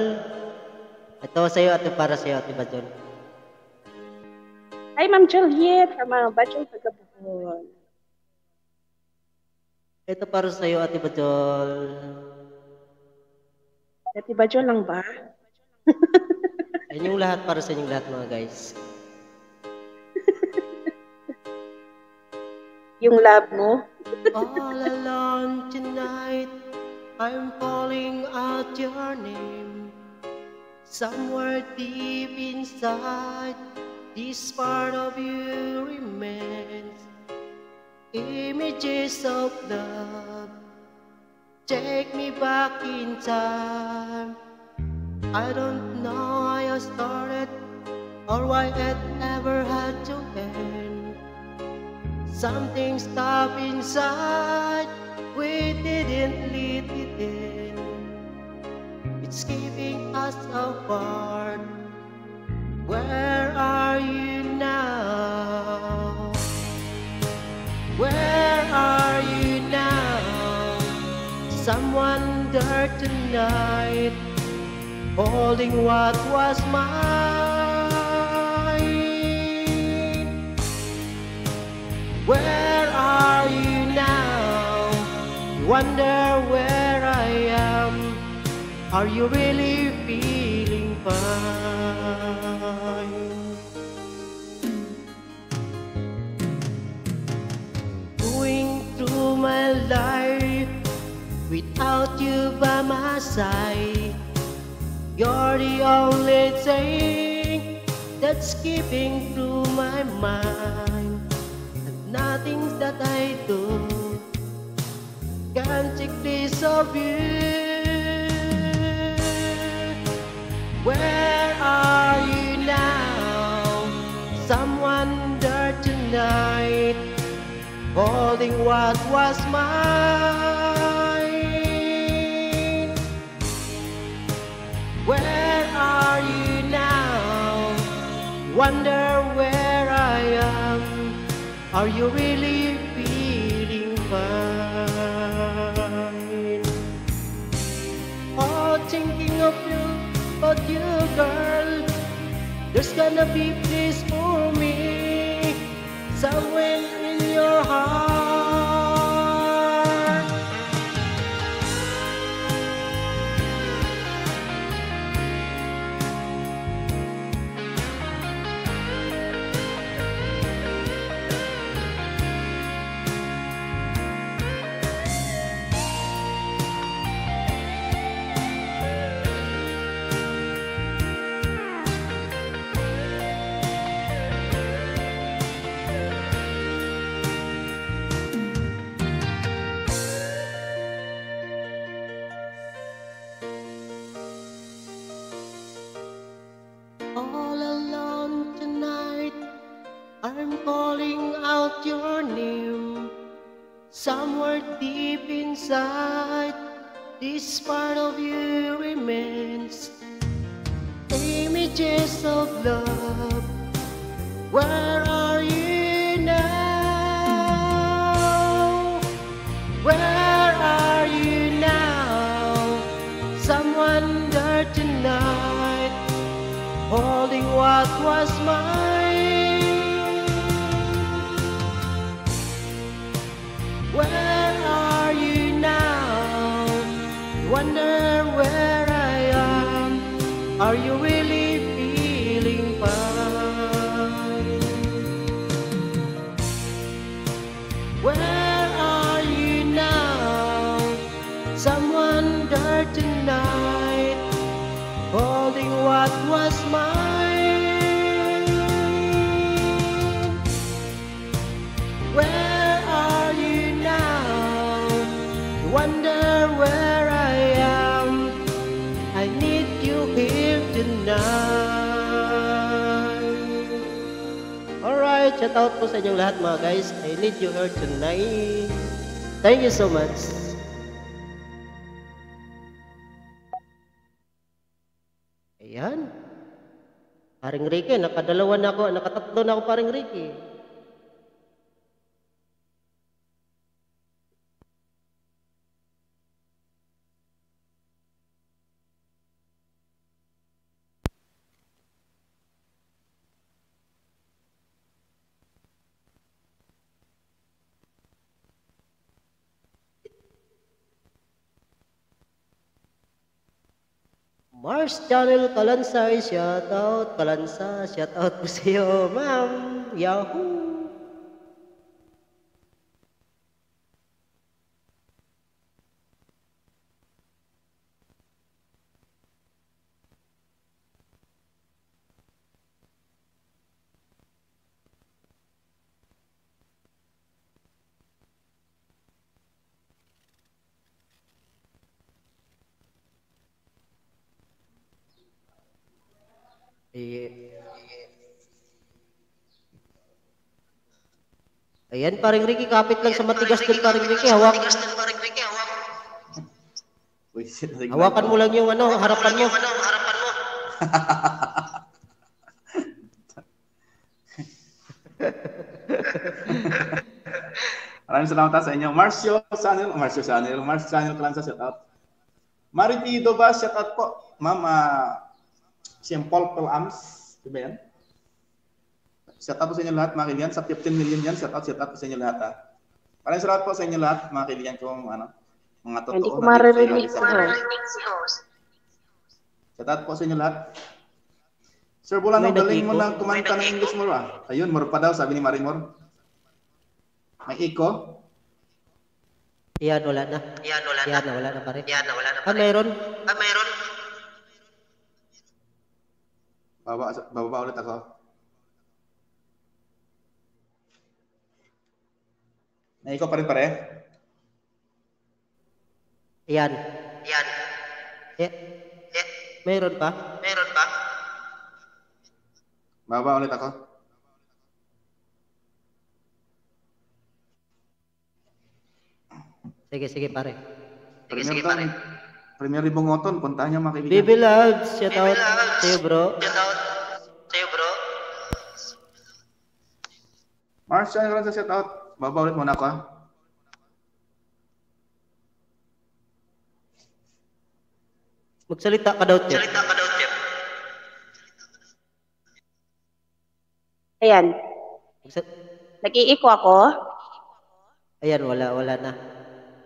Ito sa'yo, ate, para sa'yo, Ate Bajol. Hi, Ma'am Juliet, ang mga Bajol taga Bohol. Ito para sa'yo, Ate Bajol. Ate Bajol lang ba? Yan yung lahat para sa inyong lahat, mga guys. Yung love mo. All alone tonight, I'm calling out your name. Somewhere deep inside, this part of you remains. Images of love take me back in time. I don't know how I started or why it ever had to end. Something stuck inside, we didn't let it in. It's keeping us apart. Where are you now? Where are you now? Someone there tonight. holding what was mine. Where are you now? Wonder where I am. Are you really feeling fine? Going through my life without you by my side. You're the only thing that's keeping through my mind. And nothing that I do can take place of you. Where are you now? Someone there tonight, holding what was mine. Where are you now? Wonder where I am. Are you really feeling fine? Oh, thinking of you, but you, girl, there's gonna be place for me somewhere in your heart. All alone tonight, I'm calling out your name. Somewhere deep inside, this part of you remains. Images of love, where are you now? Where are you now? Someone there tonight, holding what was mine. Where are you now? Wonder where I am. Are you really feeling fine? Where are you now? Someone there tonight, holding what was mine. Where are you now? Wonder where I am. I need you here tonight. Alright, shout out po sa inyong lahat, mga guys. I need you here tonight. Thank you so much. Ayan. Paring Ricky, nakadalawa na ako, nakatatlo na ako, Paring Ricky. Mars Channel Kalansay, shout out. Kalansa, shout out po sa iyo, ma'am. Yahoo! Eh, ayan, Paring Ricky, kapit lang sa matigas din, Paring Ricky. Hawak. Uy, sila rin Hawakan lang. Mo lang yung ano, harapan mo. Maraming salamat sa inyo. Marcio Sanil, Marcio Sanil, Mars Channel Kalansa, shout out. Maripi Dovas, shout out po. Ma'am, ah, Saint Paul Arms, di ba yan? Shout out po sa inyo lahat, mga kaibigan. Sa fifteen million yan, shout out, shout out po sa inyo lahat, ha. Maraming salamat po sa inyo lahat, mga kaibigan kong, ano, mga Hindi ko totoong nandito sa maririnig ilalim sa si host. Shout out po sa inyo lahat. Sir Bulano, May galing mo nag-echo. Nang kumanta ng English mo, ah. Ayun, more pa daw, sabi ni Marimor. May echo? Yan, wala na. Yan, wala na. Yan, wala na, pare. Yan, wala na, Ah, pare. Mayroon? Ah, mayroon? Baba, bababa ulit ako. May echo pa rin, pare? Yan. Yan. Eh, Yan. Mayroon pa? Mayroon pa? Baba ulit ako. Sige, sige, pare. Sige, Premier sige, Don, pare. Premier Ribongoton, puntahan niyo, mga kaibigan. B B Loves, shout out sa'yo, bro. Shout out sa'yo, bro. Marshall Alonso, shout out. Baba ulit muna ako, ha. Magsalita ka daw, Chef. Magsalita ka daw, Chef. Ayan. Sa- Nag-i-echo ako? Ayan, wala, wala na.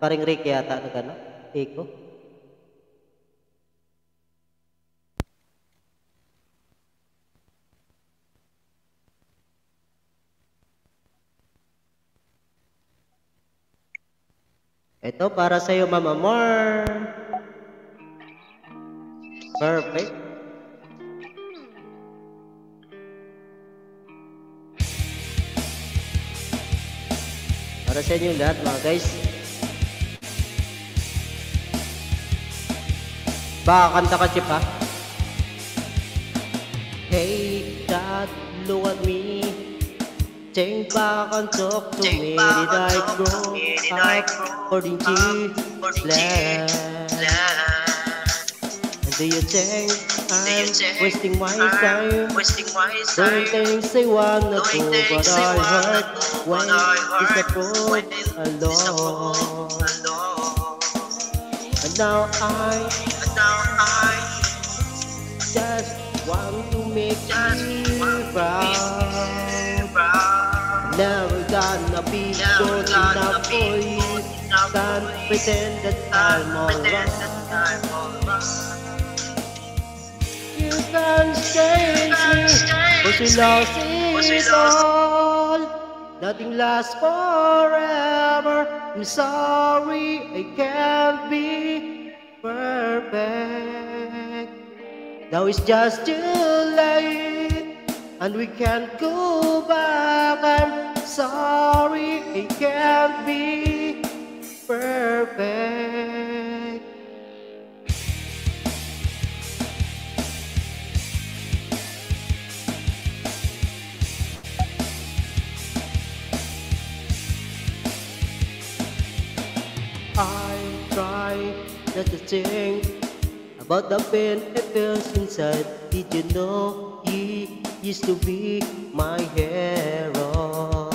Paring Rick yata nag-ano? Echo. Ito para sa'yo, Ma'am Amor. Perfect. Para sa inyo lahat, mga guys. Baka kanta ka, Chip, ha? Hey, God, look at me. Think back and talk to me. Did I grow up according to plan? And do you think I'm wasting my time doing things I wanna do, but I hurt when disappointed alone? And now I just want to make you proud. Never gonna be good enough for you. Can't pretend that I'm alright. You can't change me, 'cause we lost it all. Nothing lasts forever. I'm sorry, I can't be perfect. Now it's just too late, and we can't go back. I'm sorry, it can't be perfect. I try not to think about the pain it feels inside. Did you know you used to be my hero?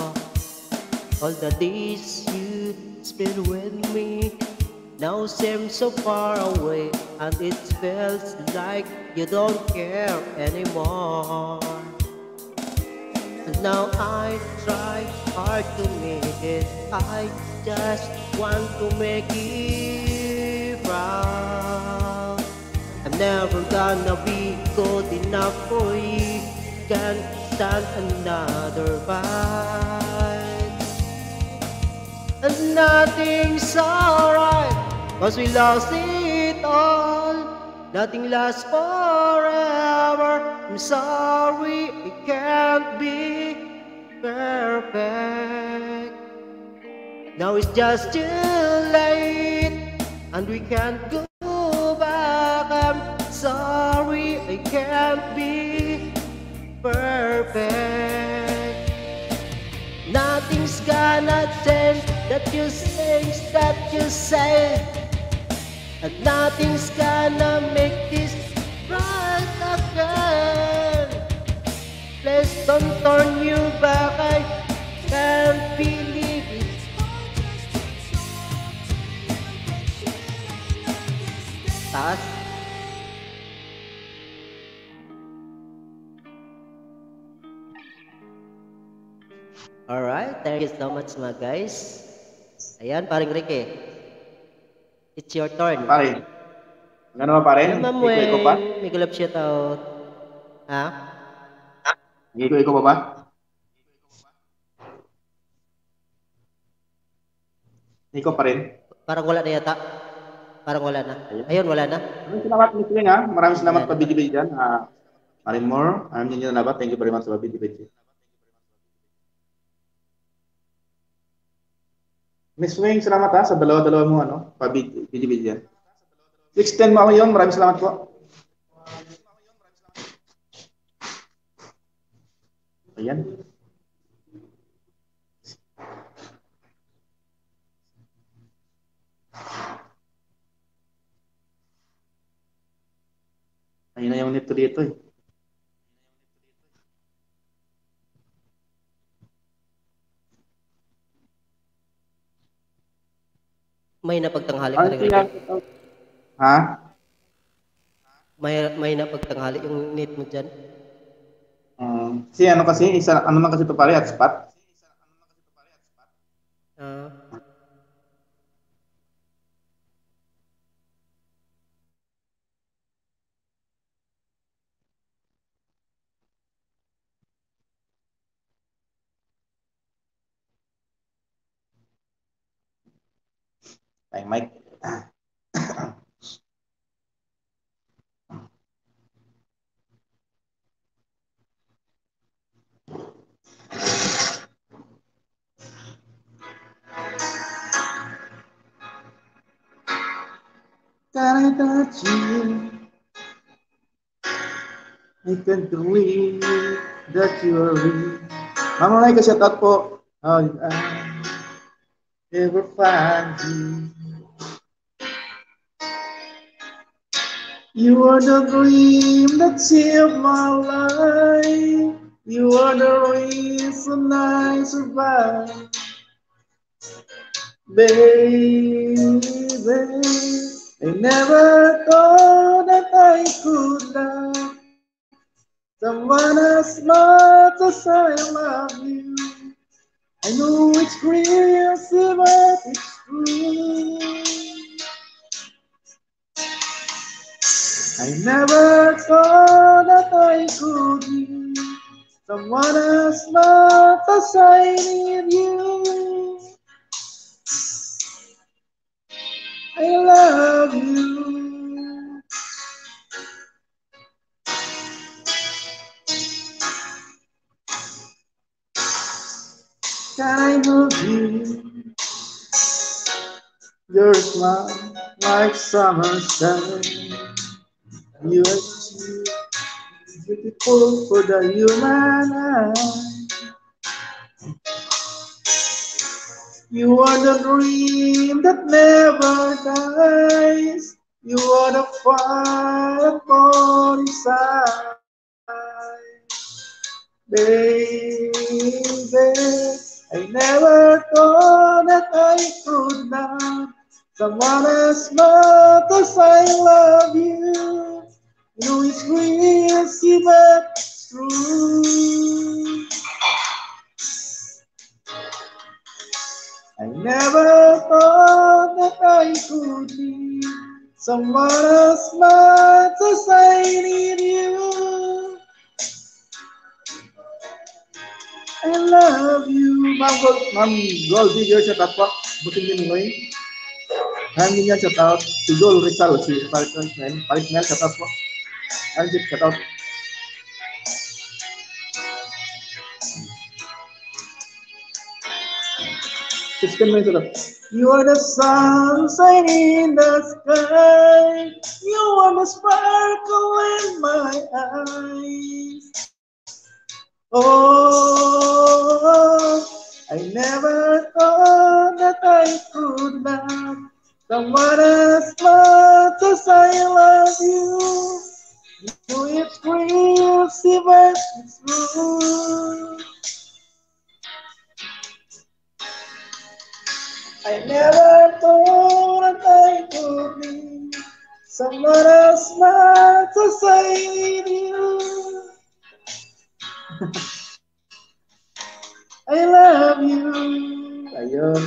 All the days you spent with me now seem so far away, and it feels like you don't care anymore. And now I try hard to make it. I just want to make you proud. I'm never gonna be good enough for you. Can't stand another fight. And nothing's alright, 'cause we lost it all. Nothing lasts forever. I'm sorry, it can't be perfect. Now it's just too late, and we can't go back. I'm sorry, I can't be perfect. Nothing's gonna change that you things that you say, and nothing's gonna make this right again. Please don't turn your back. I can't believe it. Alright, thank you so much, mga guys. Ayan, paring Ricky. It's your turn. Pare. Ano ba, pare? Hello, Ma'am Iko-iko pa? Weng. Mega love shout out. Ha? Iko-iko pa ba? Iko pa rin? Parang wala na yata. Parang wala na. Ayun. Ayun, wala na. Maraming salamat, Miss Weng, ha? Maraming salamat Wala na. Pabidi-bidi dyan. Ah, Marimor, I'm Nino Nabat. Thank you very much sa Pabidi-bidi. Miss Weng, salamat, ha, sa dalawa-dalawa mo, ano, Pabidi-bidi dyan. Sixteen mo yun. Maraming salamat po. Ayan. Ayun na yung net ko dito eh. May napagtanghali Ano ka rin. siya? Ha? May, may napagtanghali yung net mo dyan. Um, si ano kasi, isa, ano lang kasi ito pare, hotspot? Ah, Ay, mic. Can I touch you? I can't believe that you are real. Mama Mike, shout out po. Oh, I ever find you. You are the dream that saved my life. You are the reason I survive. Baby, I never thought that I could love someone as much as I love you. I know it's crazy, but it's true. I never thought that I could be someone as much as I need you. I love you. Can I hold you? Your smile like summer sun. You are too beautiful for the human eye. You are the dream that never dies. You are the fire that burns inside. Baby, I never thought that I could love someone as much as I love you. You know it's crazy, but it's true. I never thought that I could be someone as much as I need you. I love you. Ma'am Gold, Ma'am Gold Digger, shout out po. Buting din mo eh. Ma'am Nina, shout out. Si Gold Rizal, si Parit Mel, Parit Mel, shout out po. Ang shout out. Sixteen minutes left. You are the sunshine in the sky. You are the sparkle in my eyes. Oh, I never thought that I could love someone as much as I love you. You know it's crazy, but it's true. I never thought that I could be someone as much as I need you. I love you. Ayun.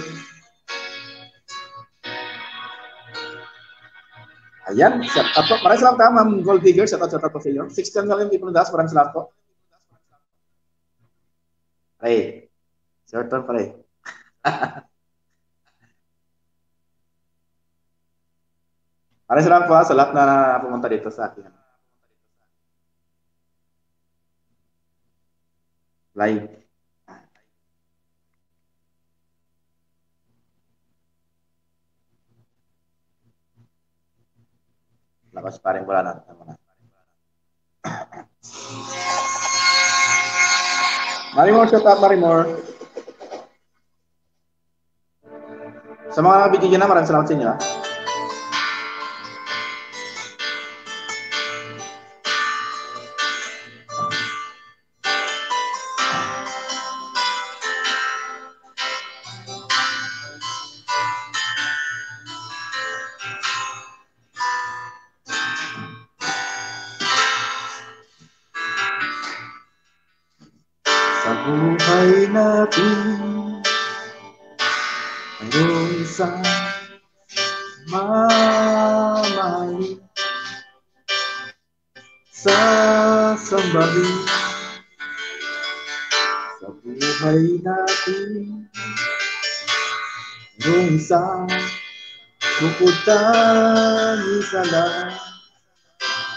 Ayan, shout out po. Maraming salamat, ha, Ma'am Gold Digger. Shout out, shout out po sa inyo. Sixteen million people in the house. Maraming salamat po. Pare. Shout out, pare. Maraming salamat po, ha, sa lahat na pumunta dito sa akin. Live. Lakas pa rin, wala na. Tama na. Marimor, shout out, Marimor. Sa mga nakabigyan na, maraming salamat sa inyo, ha. Sa buhay natin, mayroon isang mamahalin, sasambahin. Sa buhay natin, mayroon isang bukod tang isa lang.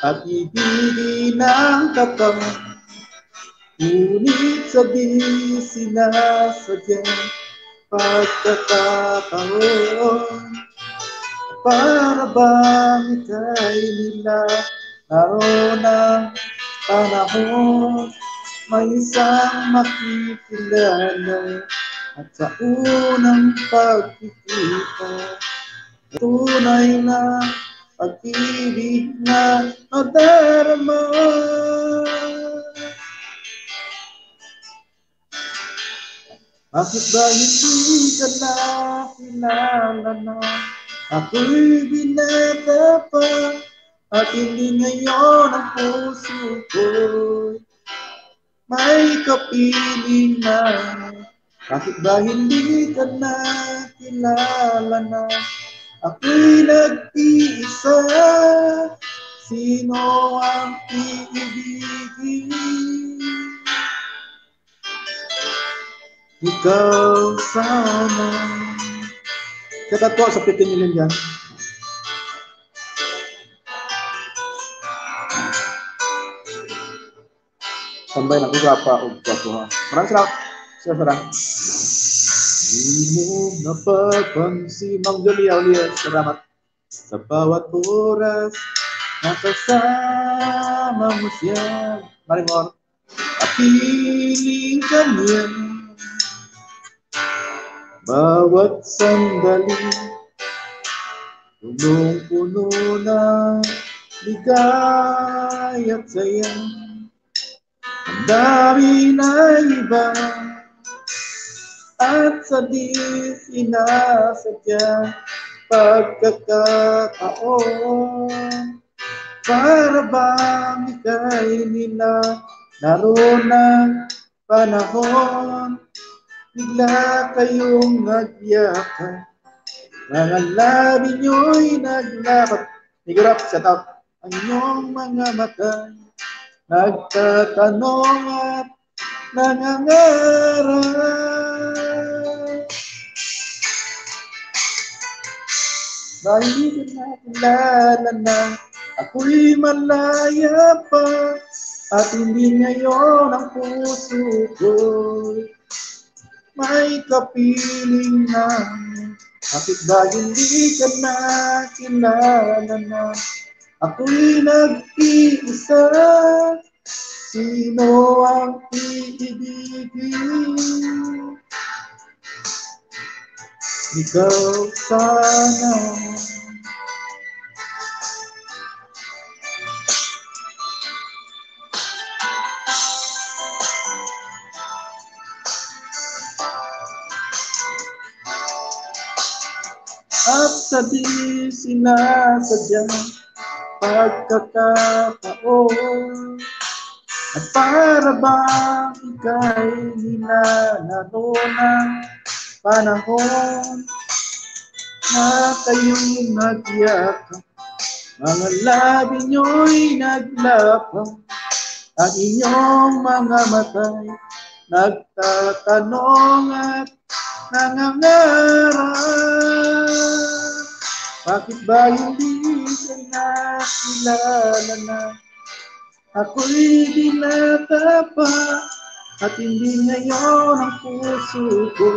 At ibigin ang tapat, ngunit sa di sinasadya pagkakataon. Para bang ikay nila naroon ang panahon, may isang makikilala at sa unang pagkikita, tunay na pag-ibig na madarama. Bakit ba hindi ka nakilala na ako'y binata pa? At hindi ngayon ang puso ko'y may kapiling na? Bakit ba hindi ka nakilala na ako'y nag-iisa? Sino ang iibigin? Ikaw sana. Shout out po sa fifteen million dyan. Tambay na ko, gwapa o gwapo, ha. Maraming salamat, Sir Sarang. Di mo napapansin, Ma'am Julia Olias, salamat. Sa bawat oras, nakasama mo siya. Marimor. Kapiling ka niya. Bawat sandali, punong-puno na ligaya at saya. Ang dami na iba at sa di sinasadya pagkakataon. Para bang ikay nila naroon ang panahon, bigla kayong nagyakap. Mga labi nyo'y naglapat. Migurap, shout out. Ang inyong mga mata nagtatanong at nangangarap. Dahil nakilala na ako'y malaya pa, at hindi ngayon ang puso ko may kapiling na. Bakit ba hindi ka nakilala na ako'y nag-iisa? Sino ang iibigin? Ikaw sana. At sa di sinasadyang pagkakataon, At para bang ika'y nilalaro ng panahon na kayo'y magyakap? Mga labi nyo'y naglapang, ang inyong mga mata'y nagtatanong at nangangarap. Bakit ba hindi ka nakilala na ako'y binata pa at hindi ngayon ang puso ko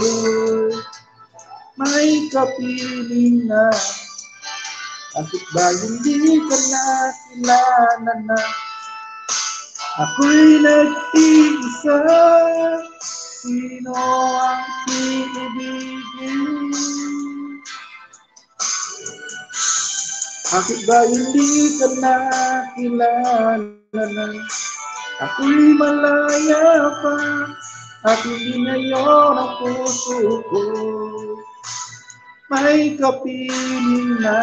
may kapiling na? Bakit ba hindi ka nakilala na ako'y nag-iisa? Sino ang iibigin? Bakit ba hindi ka nakilala na ako'y malaya pa? At hindi ngayon ang puso ko may kapiling na.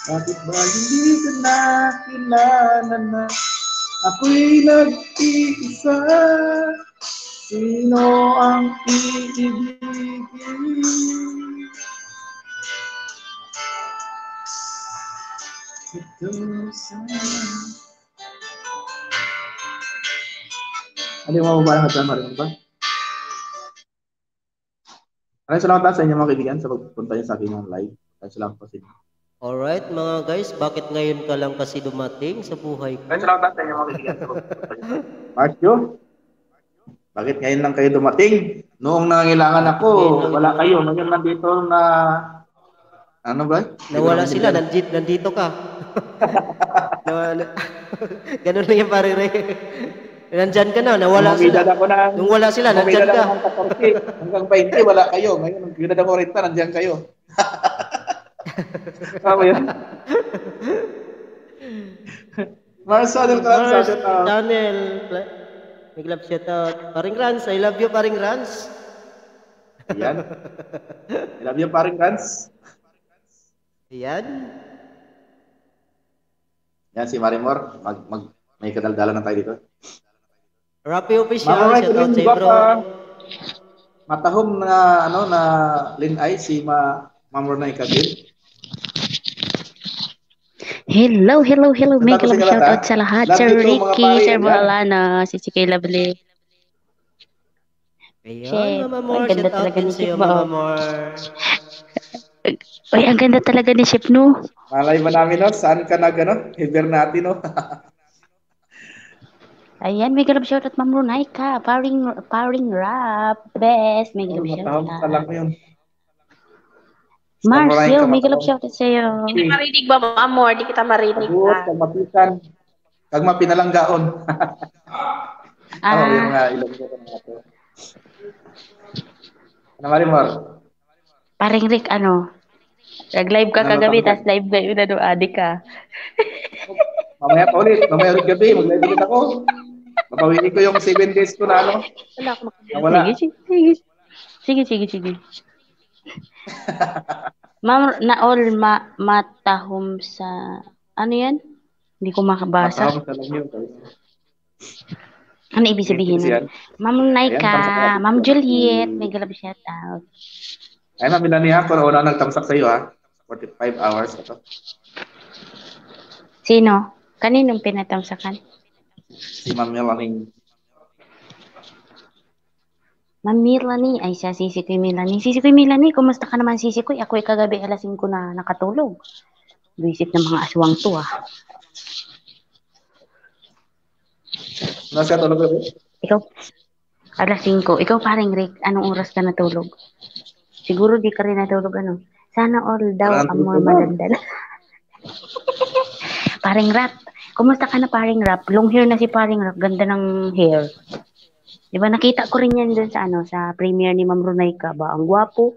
Bakit ba hindi ka nakilala na ako'y nag-iisa? Sino ang iibigin? Ito sana. Ano yung mababa na sa marinig ba? Maraming salamat sa inyo, mga kaibigan, sa pagpunta niyo sa aking live. Maraming salamat po sa inyo. Alright, mga guys, bakit ngayon ka lang kasi dumating sa buhay ko? Maraming salamat sa inyo, mga kaibigan, sa pagpunta niyo sa Marcio, bakit ngayon lang kayo dumating? Noong nangangailangan ako, Ngayon lang wala dumating. kayo. Ngayon nandito na, ano ba? Hindi ko Nawala naman sila, maintindihan. nandit, nandito ka. Nawala. Ganun lang yan, pare Ray. Nandyan ka na, nawala Nung may sila. dala ko na, Nung wala sila, nung may nandyan dala ko ka. ng katorse, hanggang bainte, wala kayo. Ngayon, nung may dala ko renta, nandyan kayo. Tama yun? Marcel Alcantara, Mars, shout out. Daniel, Pla-, big love shout out. Paring Rans, I love you, Paring Rans. Ayan. I love you, Paring Rans. Ayan. Yan si Marimor. Mag, mag, may kadaldalan na tayo dito. Rapi Official, Ma'am Ronay shout out Kadin, sa di ba bro. pa matahom na, ano, na linay si Ma-, Ma'am Ronay Kadin? Hello, hello, hello. May Nandito si galang Kalata. shoutout sa lahat. Love Sir you too, mga Ricky, pare. Sir Yan. Malana, si C K Lovely. Ayun, Shit. Mama Mor, Ang ganda shout out talaga din ni sa'yo, Chef Mama Bao. Mor. Ay, ang ganda talaga ni Chef, no? Malay ba namin, no? Saan ka nag, ano? Hibernate, no? Ayan, may galap shoutout, Ma'am Ronay ka. Paring, paring rap. Best, may Oh, galap matahom shoutout. ka lang yun. Mars, Ma'am Ronay yo, ka, may galap matahom. shoutout sa'yo. Hindi Hmm. marinig ba, Ma'am Mor? Di kita marinig Abuot, na. kag mapisan. Kag mapinalanggaon. Ah. Oh, yung mga ilong ko, mga to. Ano, Marimor? Paring Rick, ano? Nag-live ka Ano, kagabi, Marimor? tas live ngayon, ano, adik ka. Mamaya pa ulit. Mamaya ulit gabi. Mag-live ulit ako. Babawiin ko yung seven days ko na, ano, Wala akong makakita. nawala. Sige, sige, sige. Sige, sige, sige. Ma'am, na all ma-, matahom sa, ano yan? Hindi ko makabasa. Matahom sa langyo. Ano ibig Sige, sabihin sige, nun? yan. Ma'am Ayan, Naika, thumbs up. Ma'am Juliet, may galap shout out. Ay, Ma'am Melania, ako na una nag-thumbs up sa'yo, ha? Forty-five hours na to. Sino? Kaninong pinatamsakan? Si Ma'am Melanie. Ma'am Melanie, ay siya, Sisi Koy Melanie. Sisi Koy Melanie, kumusta ka naman, Sisi Koy? Ako, ikagabi, alas singko na nakatulog. Buisit ng mga aswang to, ah. Nasa tulog ka, be? Ikaw, alas singko. Ikaw, Paring Rick, anong oras ka natulog? Siguro di ka rin natulog, ano? Sana all daw Wala ang ang mga tulog ko, ma'am. madaldal. Paring Rap, kumusta ka na, Paring Rap? Long hair na si Paring Rap. Ganda ng hair. Di ba, nakita ko rin yan dun sa, ano, sa premiere ni Ma'am Ronay ka ba? Ang gwapo.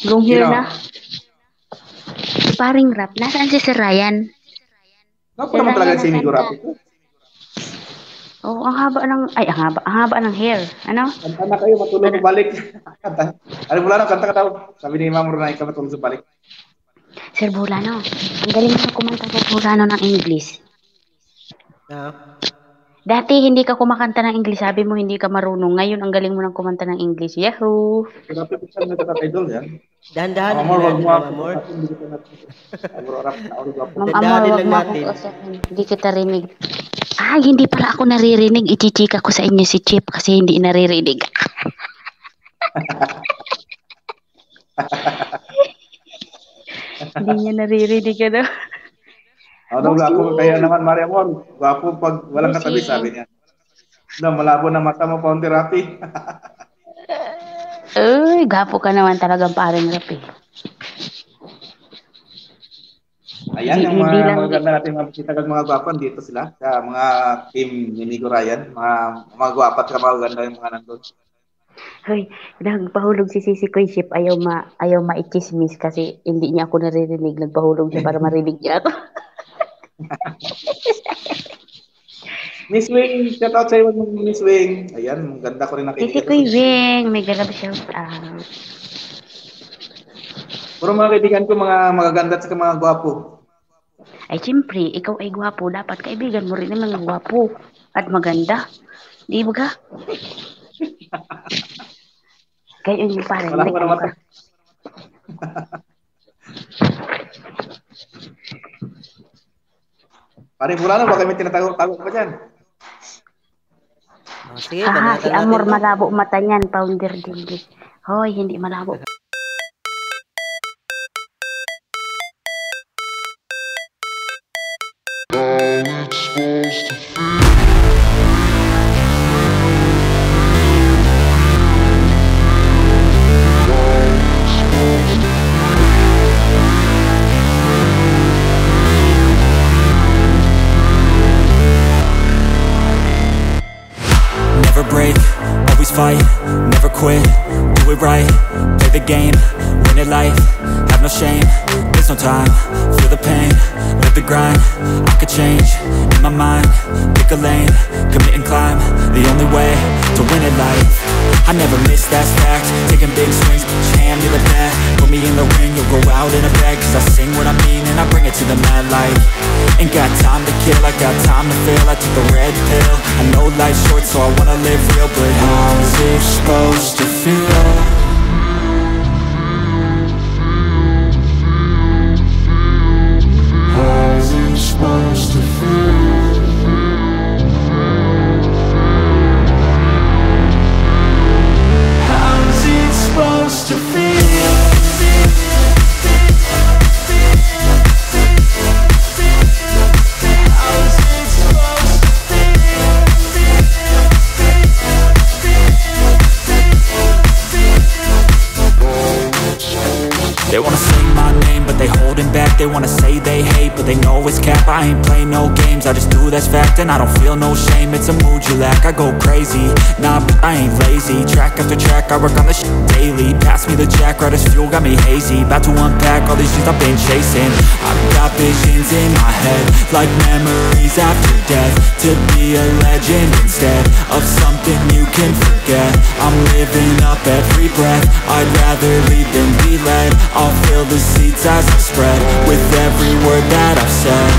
Long hair Sino? na. Si Paring Rap, nasaan si Sir Ryan? Gwapo Sir naman talaga Ryan, si Migo nasaan ka? Rapi ko. Oo, ang haba ng, ay, ang haba, ang haba ng hair. Ano? Kanta na kayo, matulog Ano? balik. Kanta. Alam mo lang, kanta ka daw. Sabi ni Ma'am Ronay ka, matulog sa balik. Sir Bulano, ang galing mo kumanta, Sir Bulano, ng English. Ah. Dati hindi ka kumakanta ng English, sabi mo hindi ka marunong. Ngayon ang galing mo nang kumanta ng English. Yahoo! Pero dapat isa na dapat idol yan. Dahan-dahan Ma'am Amor, lang wag mo natin, ako Ma'am Amor. Patasin, hindi kita nat-, Amor, Arap, Amor, Gwapo. Ma'am Amor, Dahan-dahan wag lang mo ako natin. Usahin. Hindi kita rinig. Ay, hindi pala ako naririnig. Ichichika ko sa inyo si Chip kasi hindi naririnig. Hindi niya naririnig, ano? Ano, Boss gwapo ka kaya Lee. Naman, Maria Amor. Gwapo pag walang Boss katabi, Lee. Sabi niya. No, malabo na mata mo, Founder Rafi. Uy, gwapo ka naman talagang parang Rafi. Ayan, yung mga magaganda natin, mga bisita kag mga gwapo, dito sila. Sa mga team ni Migo Ryan, mga, mga gwapo at mga magaganda yung mga nandun. Hoy, nagpahulog si Sisi Kuy Ship. Ayaw ma-, ayaw maichismis kasi hindi niya ako naririnig. Nagpahulog siya para marinig niya ako. Miss Wing, shout out sa iyo, Miss Wing. Ayan, ang ganda ko rin nakikita Sisi ko Kuy sa Wing, may galab shout out. Puro mga kaibigan ko, mga magaganda at saka mga gwapo. Ay, siyempre, ikaw ay gwapo. Dapat kaibigan mo rin ang mga gwapo at maganda. Di ba ka? Kayo yung parang Wala ko naman. Pare Bulano, baka may tinatago-tago ka pa dyan. Oh, sige, Ah, banatan si natin Amor to. Malabo mata niyan, Founder Jindy. Hoy, hindi malabo. Never break, always fight, never quit, do it right, play the game, win it life, have no shame, there's no time, feel the pain, live the grind, I could change, in my mind, pick a lane, commit and climb, the only way to win it life, I never miss, that's fact, taking big swings, each hand to the bat, put me in the ring, you'll go out in a bag, cause I sing what I mean and I bring it to the mad light, ain't got time to kill, I got time to feel, I took the red pill, I know life's short, so I wanna live real, but how's it supposed to feel? How's it supposed to feel? How's it supposed to feel? They wanna say my name, but they holding back. They wanna say they hate, but they know it's cap. I ain't play no games, I just do that's fact. And I don't feel no shame, it's a mood you lack. I go crazy, nah, but I ain't lazy. Track after track, I work on the shit daily. Pass me the jack, right as fuel, got me hazy. About to unpack all these things I've been chasing. I've got visions in my head, like memories after death. To be a legend instead of something you can forget. I'm living up every breath. I'd rather lead than be led. I'll fill the seats as I spread with every word that I've said.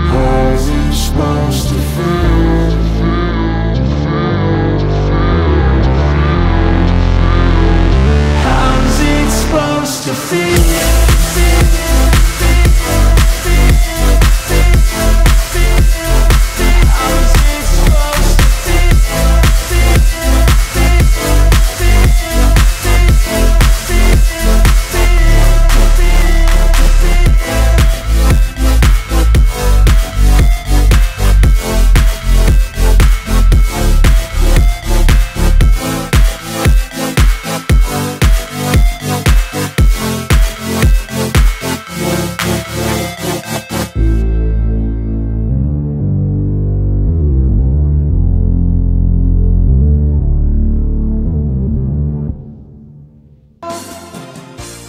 How's it supposed to feel? How's it supposed to feel?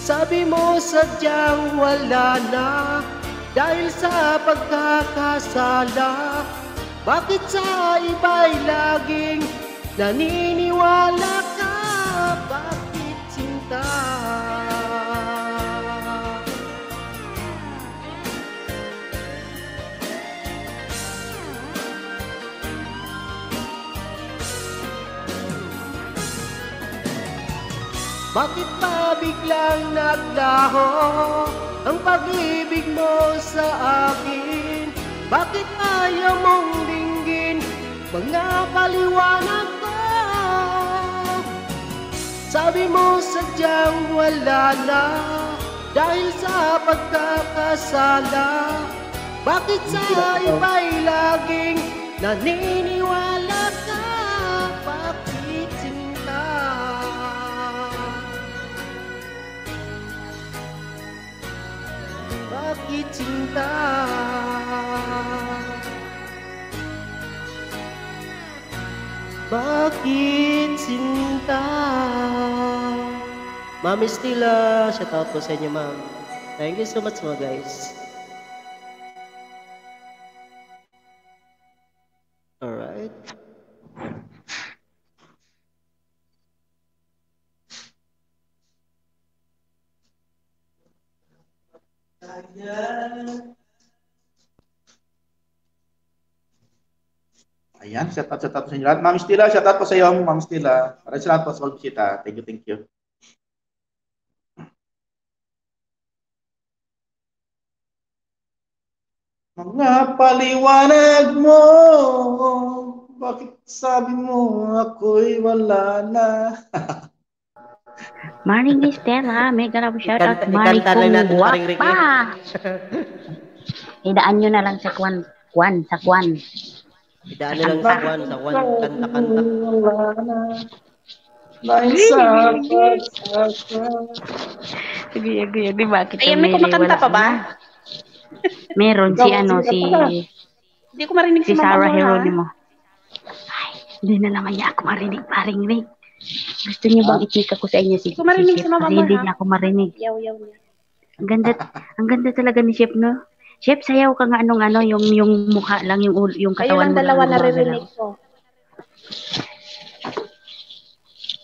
Sabi mo sadyang wala na dahil sa pagkakasala. Bakit sa iba'y laging naniniwala ka? Bakit sinta? Bakit pa biglang naglaho ang pag-ibig mo sa akin? Bakit ayaw mong dinggin mga paliwanag ko? Sabi mo sadyang wala na dahil sa pagkakasala. Bakit sa iba'y laging naniniwala ka? Bakit sinta? Bakit sinta? Bakit sinta? Ma'am Estela, shout out po sa inyo, ma'am. Thank you so much, mga guys. Alright. Ayan, shout out, shout out sa inyo lahat. Ma'am Estela, shout out po sa iyo, Ma'am Estela. Maraming salamat po sa pagbisita. Thank you, thank you. Mga paliwanag mo, bakit sabi mo ako'y wala na? Morning, Mister, ha? Mega love shout out. Ikanta, Mari ikanta lang natin, kong Paring Ricky. Guwapa. Idaan nyo na lang sa kwan. Kwan, sa kwan. Idaan na lang sa kwan, sa kwan, kanta-kanta. May sa pag-asa. Agay, agay, agay. Bakit Ayan, ang may Mary kumakanta wala pa ba? na? Meron si Ikaw, ano, sino si ka pa? Hindi ko marinig si si Mama Sarah mo, ha? Geronimo. Ay, hindi na naman niya ako marinig, Paring Rick. Gusto niyo bang i-check ako sa inyo? Si, Hindi ko marinig Chef si Mama kasi mo, hindi ha? Niya ako marinig. Yaw, yaw, yaw. Ang ganda, ang ganda talaga ni Chef, no? Chef, sayaw ka nga anong ano, yung, yung mukha lang, yung, ulo, yung Kayo katawan lang mo dalawa lang yung naririnig gumagalaw. Ko.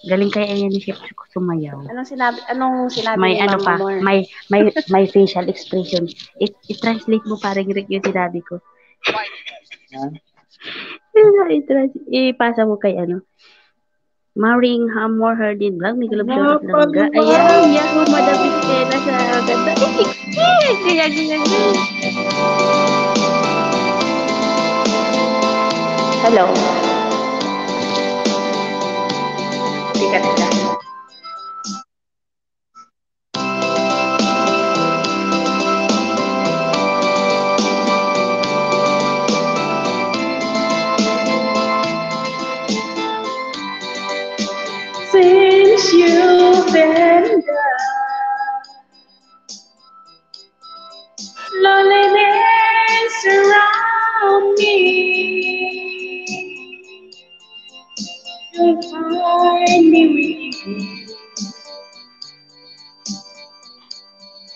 Galing kaya yan ni Chef sumayaw. Anong sinabi, anong sinabi May ni ano Mama pa, mo? May, may, may facial expression. I, i-translate mo, Paring Rick, yung sinabi ko. Ha? I-trans- ipasa mo kay ano. Maring Hamor Hardin Vlog, may galab shout out lang ga. Ayan, Yahoo, Madam Estela sa ganda. Kaya, kaya, kaya. Hello. Tika, tika. Since you've been gone, loneliness surround me. You'll find me weeping.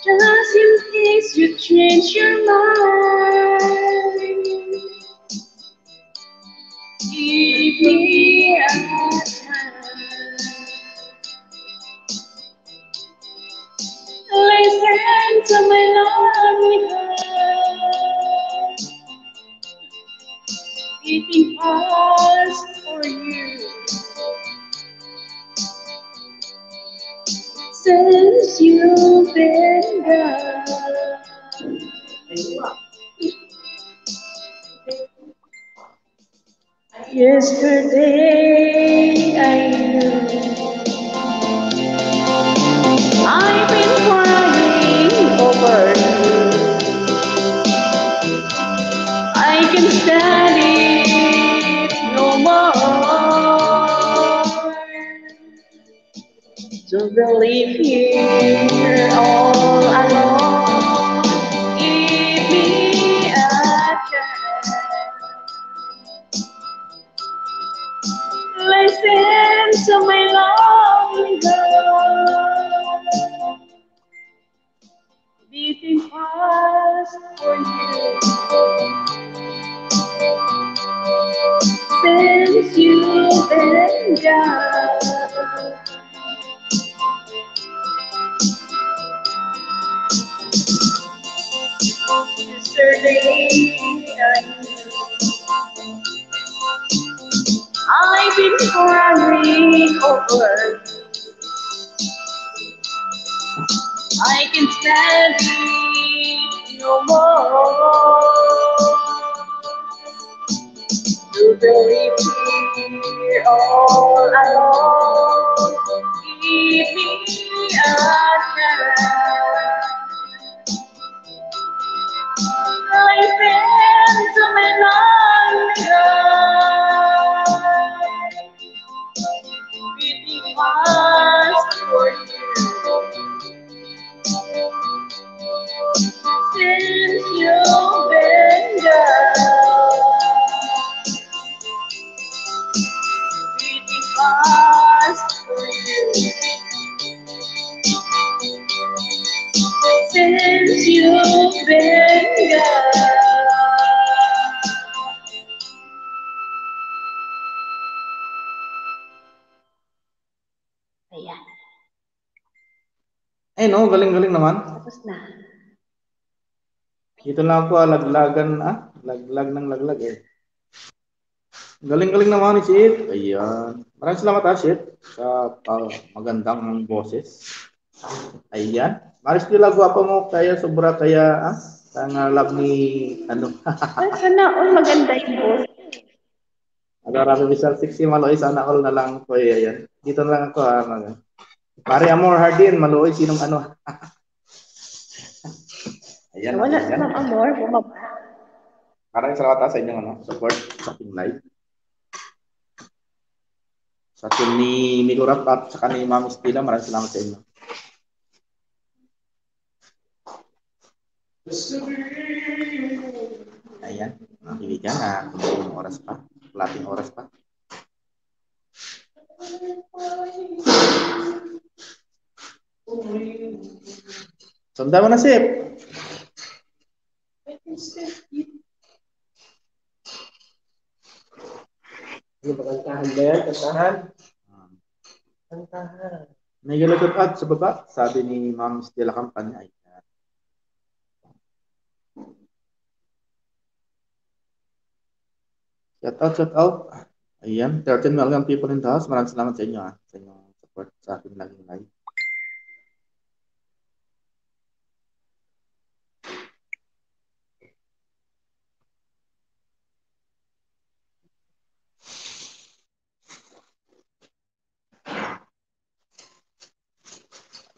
Just in case you change your mind, give me a chance. Listen to my lonely heart beating fast for you. Since you've been gone, yesterday I knew I've been crying over you. I can stand it no more. To believe here all alone. Give me a chance. Listen to my lonely heart beating fast for you. Since you've been gone, yesterday I knew I've been crying over you. I can stand it no more. You believe here all alone. Give me a chance. Life into my life. Waiting past for you. Since you've been gone, waiting past for you. Since you've been gone. Ayan. Ay, no, galing-galing naman. Tapos na. Ito lang ako, ah, laglagan, ah, laglag ng laglag eh. Galing-galing naman ni Chief. Ayan. Maraming salamat, ah, Chief, sa, ah, magandang boses. Ayan. Maris Dila, guwapa mo kaya, sobra kaya, ah, ang, ah, love ni, ano. Ay, sana all maganda yung boses. Ano, Rafi Visual sixty, Maloy, sana all na lang po, eh, ayan. Dito na lang ako, ah, mag- Pare Amor Hardin, Maloy, sinong ano? Ayan, Wala ayan. Ma'am Amor, bumaba. Maraming salamat, ah, sa inyong, ano, support sa ating live. Sa team ni Migurap at saka ni Ma'am Estela, maraming salamat sa inyo. Ayan, mga kaibigan, ah, kung may oras pa, kalahating oras pa. Sunda mo na, Sip. Ano ba, kantahan ba yan? Kantahan? Kantahan. May galagat at sa baba, sabi ni Ma'am Stella Campana. Ayan. Shout out, shout out. Ayan, thirteen million people in the house. Maraming salamat sa inyo, ah, sa inyong support sa aking laging live.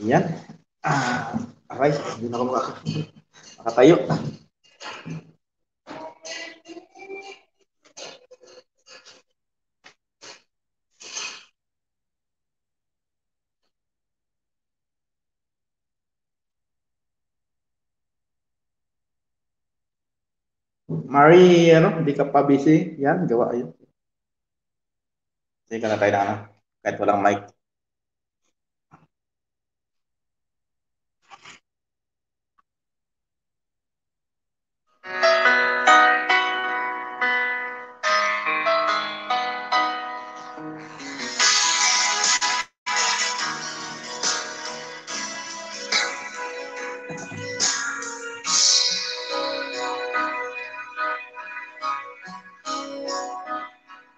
Ayan. Ah, aray, hindi na ako makaka- makatayo. Mari, ano, hindi ka pa busy. Yan, gawa yun. Sige na tayo na, ano, kahit walang mic.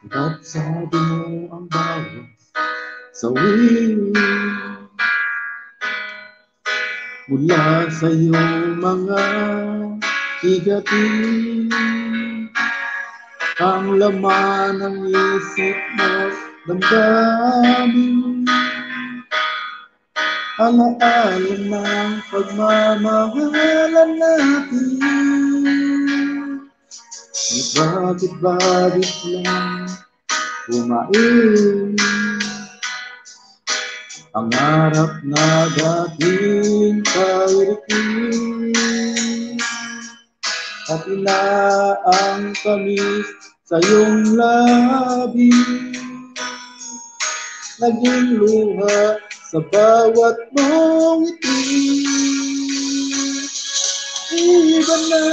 Ba't sabi mo ang bawat sawi mula sa iyong mga kigati? Ang laman ng isip mo, damdamin. Alaala ng pagmamahalan natin. Bakit-bakit lang kumain? Pangarap na dating kairiting. At ina ang tamis sa iyong labi. Naging luha sa bawat mong ngiti. Iba na,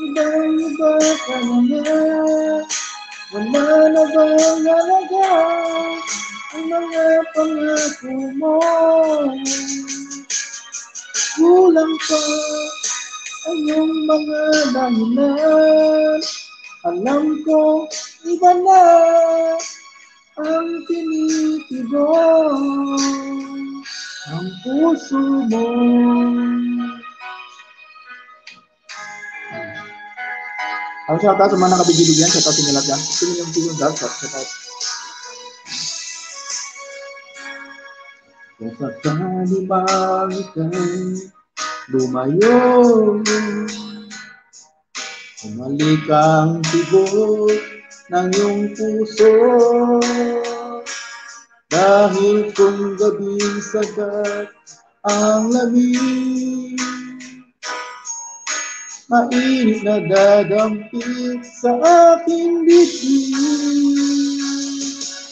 ibang-iba ka na nga. Wala na bang halaga ang mga pangako mo? Kulang pa ang iyong mga dahilan. Alam ko, iba na ang tinitibo. Ang puso mo. Ang shout out sa mga nakabigay-bigyan, shout out sa inyo lahat dyan. Gusto niyo yung tingin dyan, shout, shout out. Kung sakali mang ika'y lumayo, bumalik ang tibok ng iyong puso. Dahil kung gabing sagat ang lamig, mainit na dadampi sa aking bibig.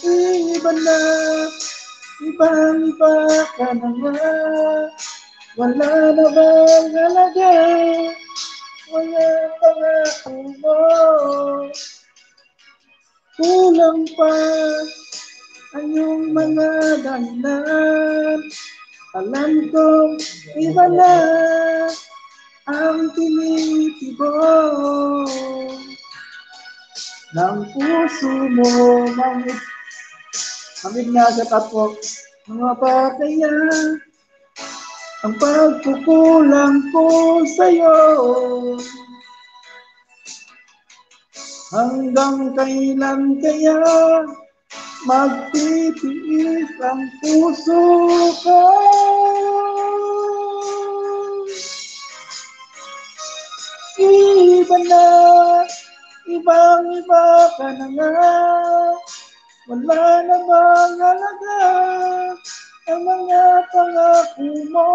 Iba na, ibang iba ka na nga. Wala na bang halaga? Wala pangako mo. Kulang pa ang iyong mga dahilan. Alam kong iba na ang tinitibok ng puso mo. Mamit, mamit nga sa tapo. Mga pakaya ang pagkukulang ko sa'yo. Hanggang kailan kaya magtitiis ang puso ko? Iba na, ibang iba ka na nga. Wala na bang halaga ang mga pangako mo?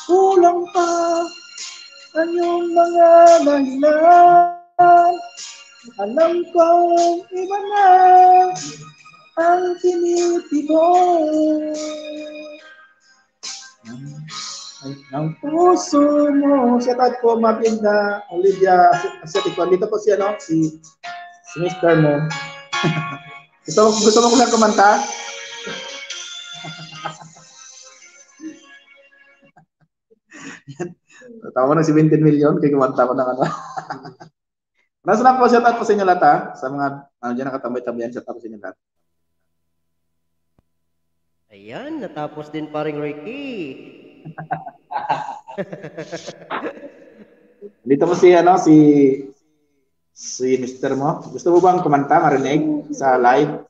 Kulang pa ang iyong mga dahilan. Alam kong iba na ang tinitibok ng puso mo. Shout out po, Ma'am Edna, Olivia Asiatico. Dito po si, ano, si, si Mister mo. Gusto mo, gusto mo ko lang kumanta? Tawa na si twenty million, kay kumanta ko ng ano. Nasa na po, shout out po sa inyo lahat, ha? Sa mga, ano, dyan nakatambay-tambayan, shout out po sa inyo lahat. Ayan, natapos din, Paring Ricky. Dito po si, ano, si, si Mister mo. Gusto mo bang kumanta, marinig sa live?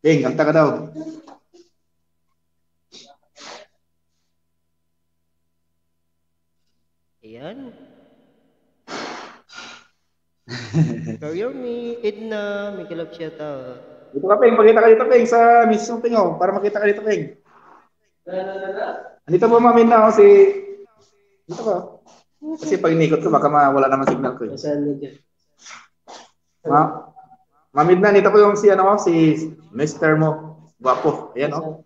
Bing, kanta ka daw. Ayan. Career me, Edna, may kalab siya ta. Dito ka, Ping. Pakita ka dito, Ping, sa mismo, Ping, oh, para makita ka dito, Ping. Andito po, Ma'am Edna, oh, si... Dito ka. Kasi pag inikot ko, baka mawala naman signal ko, eh. Saan na dyan? Ma Ma'am Edna, dito po yung si, ano, si Mister mo. Gwapo. Ayan, oh.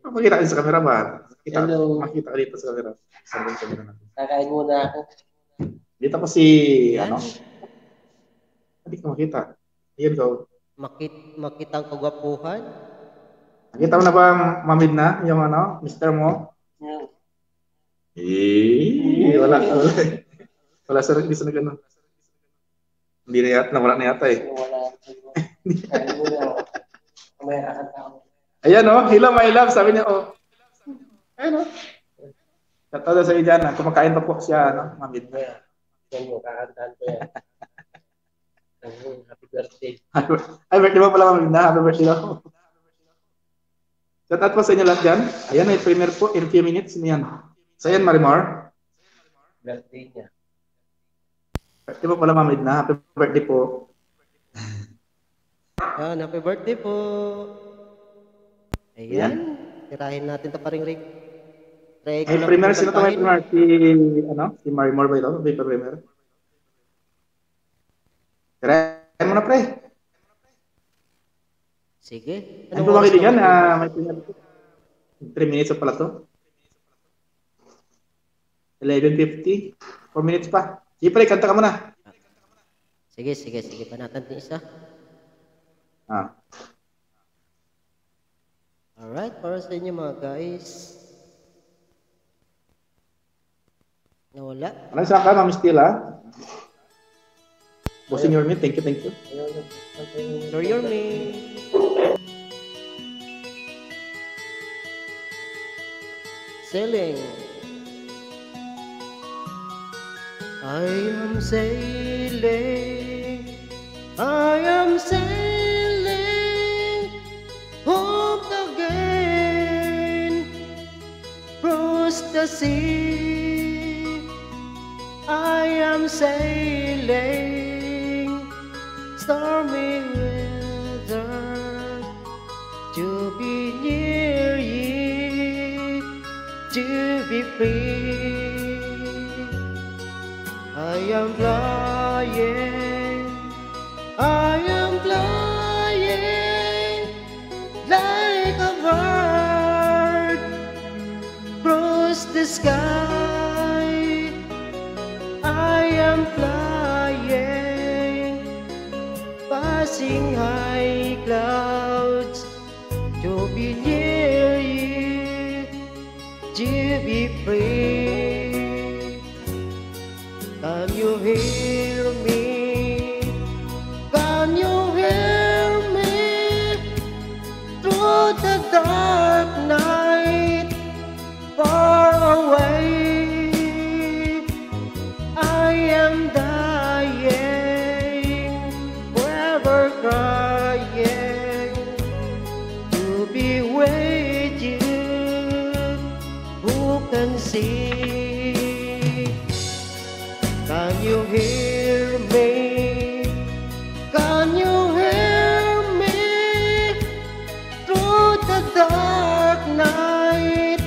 Makita ka sa camera ba? Kita, Hello. Makita ka dito sa camera. Sa camera natin. Kakain muna ako. Dito po si, Yan. Ano? Hindi ko makita. Ayan ko. Makit makita ang kagwapuhan. Nakita mo na ba, Ma'am Edna, yung, ano, Mister mo? Yung Eh, wala, wala. Wala sa, hindi sa nag-, ano. Hindi na yata, nawala na yata, eh. Wala. Kaya mo na. May kakanta ako. Ayan, oh. "Hello, my love," sabi niya, oh. Ayan, oh. Shout out sa iyo dyan, ah. Kumakain pa po siya, ano, Ma'am Edna. Yan mo, kakantahan ko yan. Ang happy birthday. Ay, birthday mo pala, Ma'am Edna. Happy birthday daw. Shout out po sa inyo lahat dyan. Ayan, may premiere po in few minutes. Ano yan? Sa yan, Marimar? Birthday niya. Birthday po pala, Ma'am Edna. Happy birthday po. Yan, happy birthday po. Ayan. Tirahin natin to, Paring Rick. Try ko May lang premiere, po sino to may kantahin. Premiere? Si, ano? Si Marimar ba ito? May premiere? Tirahin mo na, pre. Sige. Ano po, mga kaibigan? Ah, may premiere po. Three minutes pa pala to. Eleven fifty. Four minutes pa. Sige, pre, kanta ka muna. Sige, sige, sige. Panatan din isa. Ah. Alright, para sa inyo, mga guys. Nawala. Ano sa ka, Ma'am Stila? Bossing your me. Thank you, thank you. Ayun. Sir Yorme. Sailing. I am sailing. I am sailing home again across the sea. I am sailing stormy weather to be near ye, to be free. I am flying, I am flying like a bird across the sky. I am flying, passing high clouds to be near ye, to be free. Can you hear me? Can you hear me? Through the dark night, far away, I am dying, forever crying to be with you. Who can see? Can you hear me? Can you hear me? Through the dark night,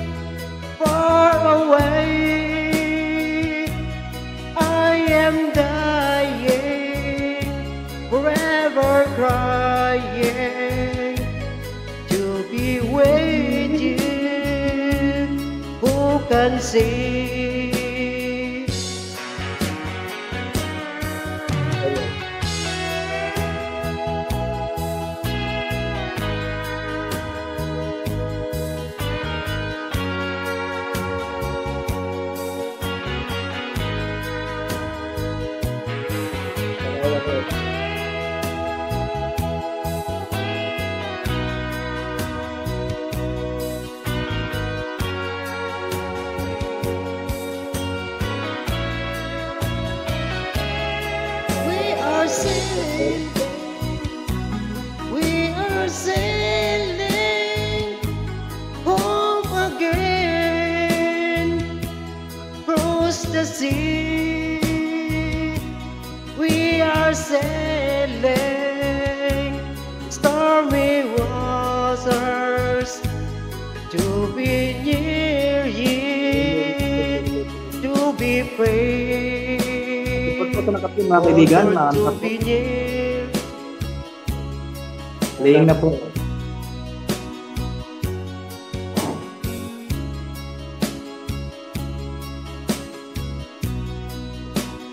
far away, I am dying, forever crying to be with you. Who can see? We are sailing, we are sailing home again across the sea. We are sailing stormy waters to be near ye, to be free. Ipagpatuloy na kapin, mga kaibigan, or mga to be near. Playing na po.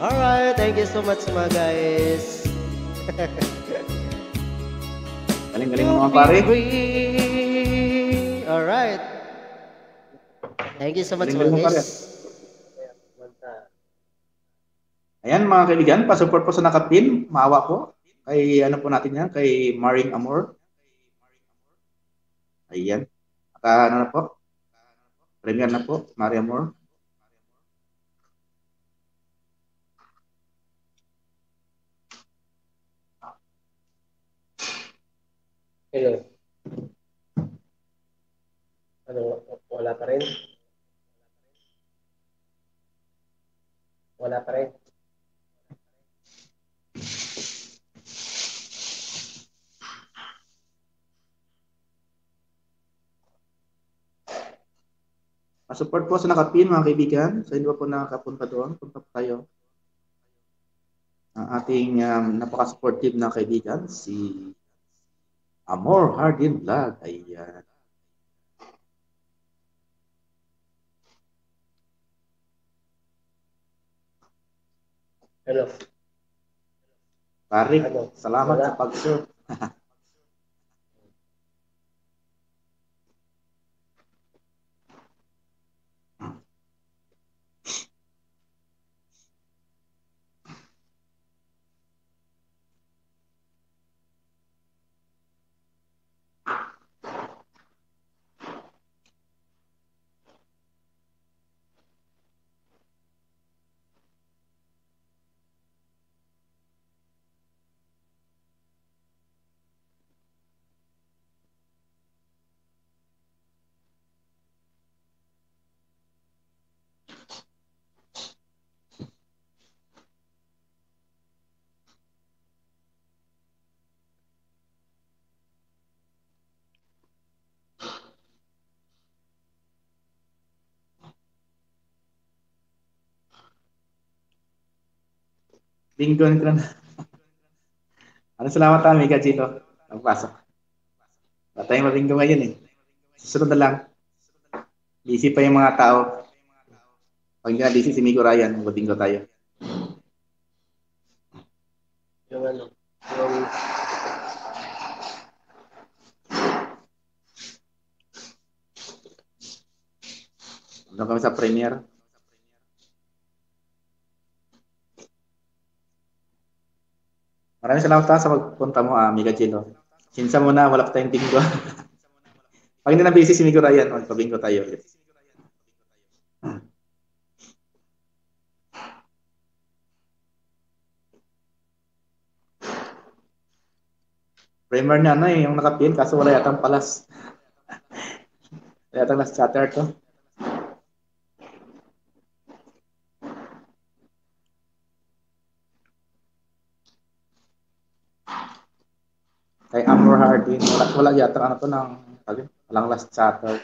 Alright, thank you so much, mga guys. Galing-galing, mga pare. Alright. Thank you so much, mga guys. Ayan, mga kaibigan, pa-support po sa nakapin. Maawa po. Kay ano po natin yan? Kay Maring Amor. Ayan. Naka, ano na po? Premiere na po, Maring Amor. Hello. Ano, wala pa rin? Wala pa rin. Pa-support po sa nakapin, mga kaibigan. Sa hindi pa po nakapunta doon, punta po tayo. Ang ating, um, napaka-supportive na kaibigan, si Amor Hardin Vlog. Ayan. Hello. Pare, salamat sa pag-share. Bingo na. Ano, salamat, ha, Amiga Gino. Nagpasok. Wala tayong mabingo ngayon eh. Susunod na lang. Busy pa yung mga tao. Pag hindi na busy si Migo Ryan, mabingo tayo. Yung ano, yung Ano kami sa premiere? Maraming salamat, ha, sa pagpunta mo, ah, Amiga Gino. Sinsa mo na, wala pa tayong bingo. Pag hindi na busy si Migo Ryan, magpabingo tayo ulit. Primer niya na eh, yung nakapin, kaso wala yatang palas. Wala yatang last chatter to. Kay Amor Hardin, wala, wala yata ano to ng, ano, walang last chatter.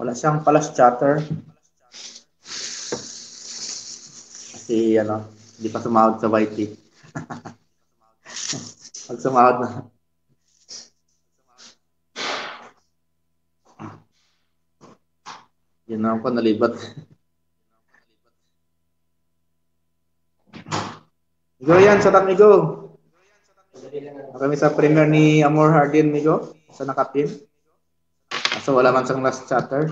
Wala siyang palas chatter. Kasi ano, hindi pa sumahod sa Y T. Pag sumahod na. Yan na ako, nalibat. Migo yan, sa Migo. Kami sa premiere ni Amor Hardin, Migo. Sa nakapin. Kaso wala man sang last chatter.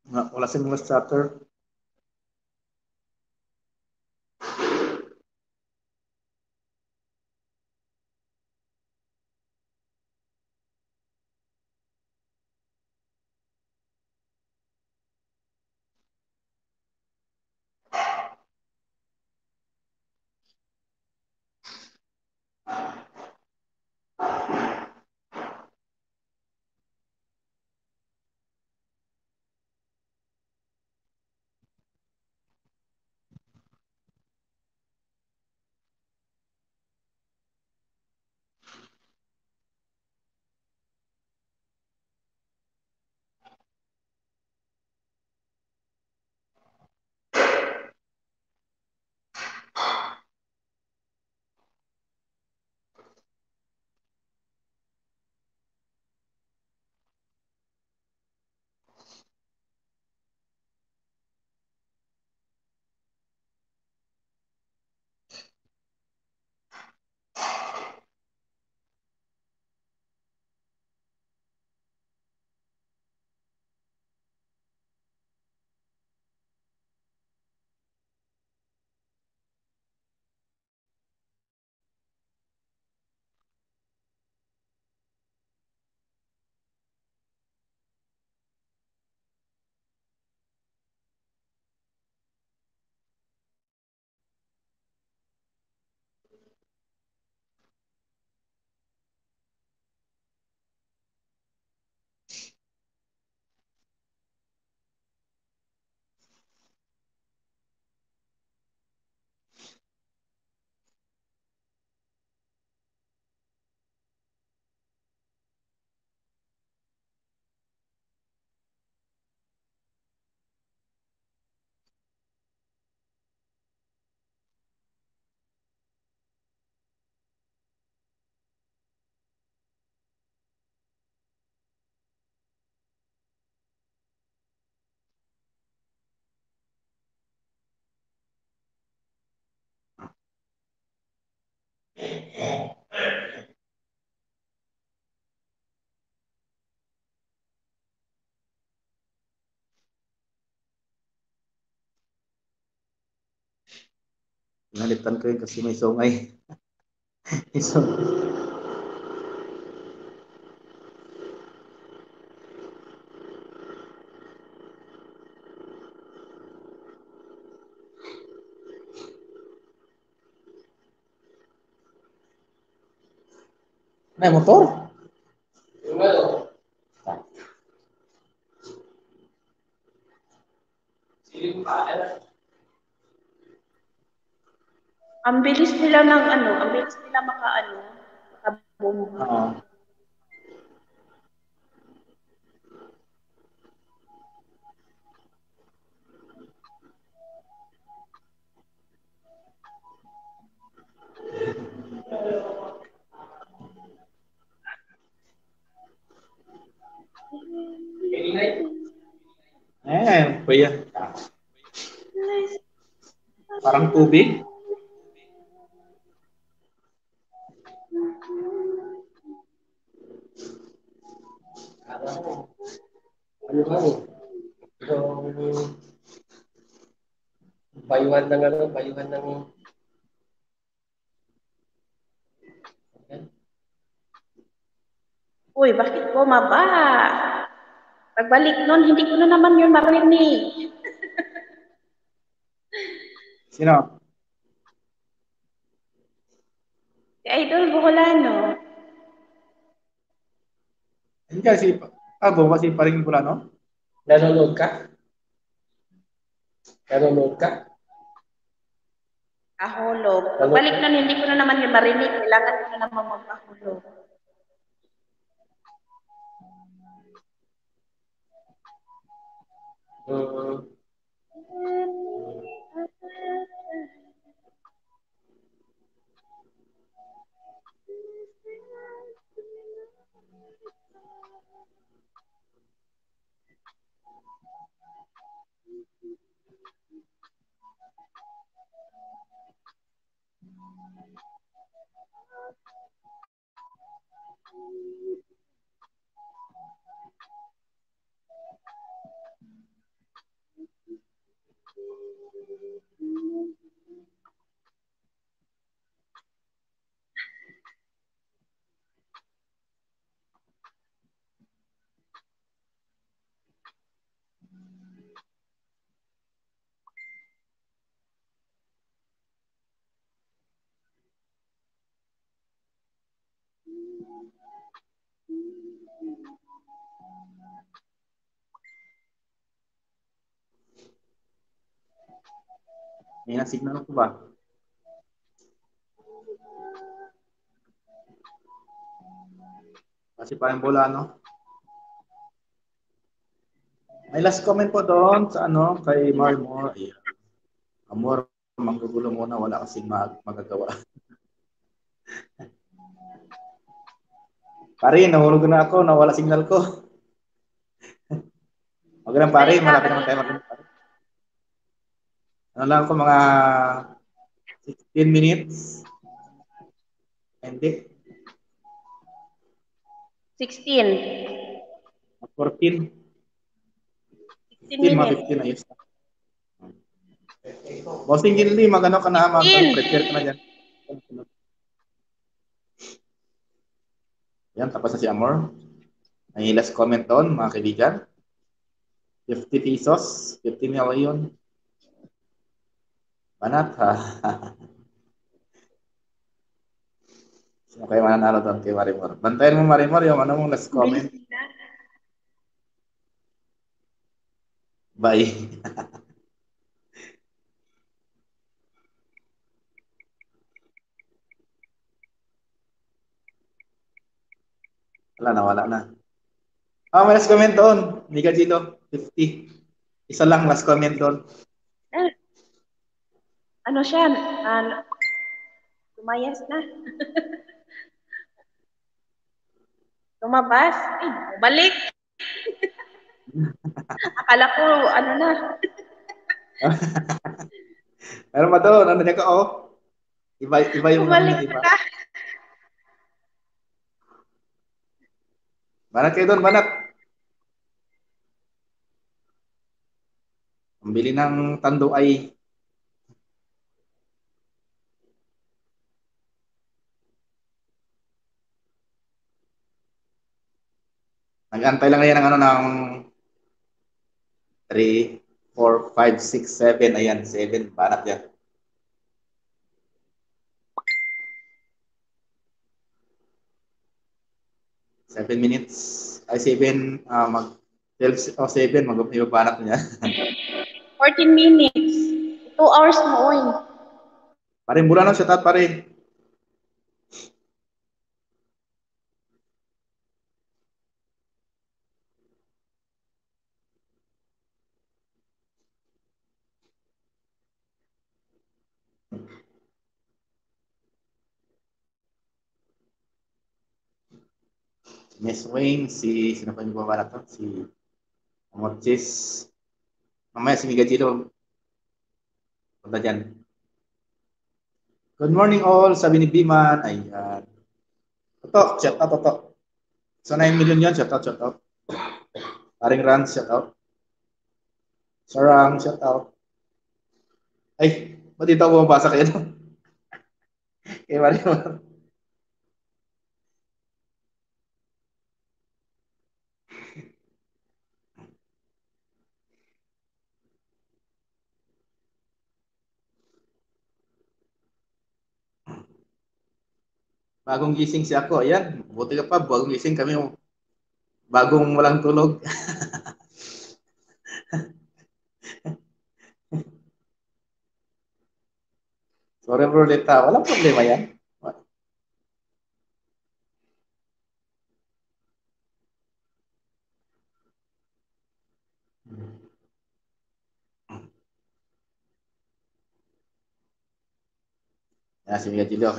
Nga, wala sing last chatter. Nalitan ko yun kasi may sungay. May sungay. May motor? Ang bilis nila ng ano, ang bilis nila maka-ano, makabomba. Oo. Eh, kuya. Parang tubig. Ano ba eh? Yung bayuhan ng ano, bayuhan ng Uy, bakit bumaba? Pagbalik nun, hindi ko na naman yun marinig. Sino? Si Idol Boholano. Hindi kasi, ah, bukas si Paring Boholano? Nanonood ka? Nanonood ka? Kahulog. Pagbalik nun, hindi ko na naman yun marinig. Kailangan ko na naman magpahulog. Mm. May na signal ko ba? Kasi parang bola, no? May last comment po doon sa ano, kay Marmor. Ayan. Amor, manggugulo muna, wala kasing mag magagawa. Pare, nahulog na ako, nawala signal ko. Magandang pare, malapit naman tayo mag Ano lang ako, mga sixteen minutes. Hindi. Sixteen. Fourteen. Sixteen minutes. Fifteen, ayos na. Bossing Ginli, magano ka na, mag-prepare ka na dyan. Yan, tapos na si Amor. May last comment doon, mga kaibigan. Fifty pesos, fifty million. Banat, ha? Sino kayo mananalo doon kay Marimor? Bantayan mo, Marimor, yung ano mong last comment. Bye. Wala na, wala na. Ah, may last comment doon. Mika Gilo, fifty. Isa lang, last comment doon. Ano siya? Ah, lumayas na. Lumabas? Ay, balik. Akala ko, ano na. Pero pa doon, ano niya ka, oh? Iba, iba yung ano Bumalik niya, iba. Ka. Banat kayo doon, banat. Ang bili ng tando ay Nag-antay lang yan ng ano, ng three, four, five, six, seven. Ayan, seven. Banat yan. Seven minutes. Ay, seven. Ah, mag twelve o seven. Mag-, ibabanat niya. Fourteen minutes. Two hours mo, oy. Pare, mura na, shout out, pare. Miss Wayne, si, sino pa yung bumaba na to? Si Amortis. Mamaya si Migajilo. Punta dyan. Good morning all, sabi ni Biman. Ayan. Toto, shout out, Toto. Sa nine million yan, shout out, shout out. Paring Ran, shout out. Sarang, shout out. Ay, ba't dito ako mabasa kayo? Kay Marimar. Bagong gising si ako. Ayan, buti ka pa, bagong gising kami. Bagong walang tulog. Sorry, bro, Lita. Walang problema yan. Yan, si Miguel Gilo.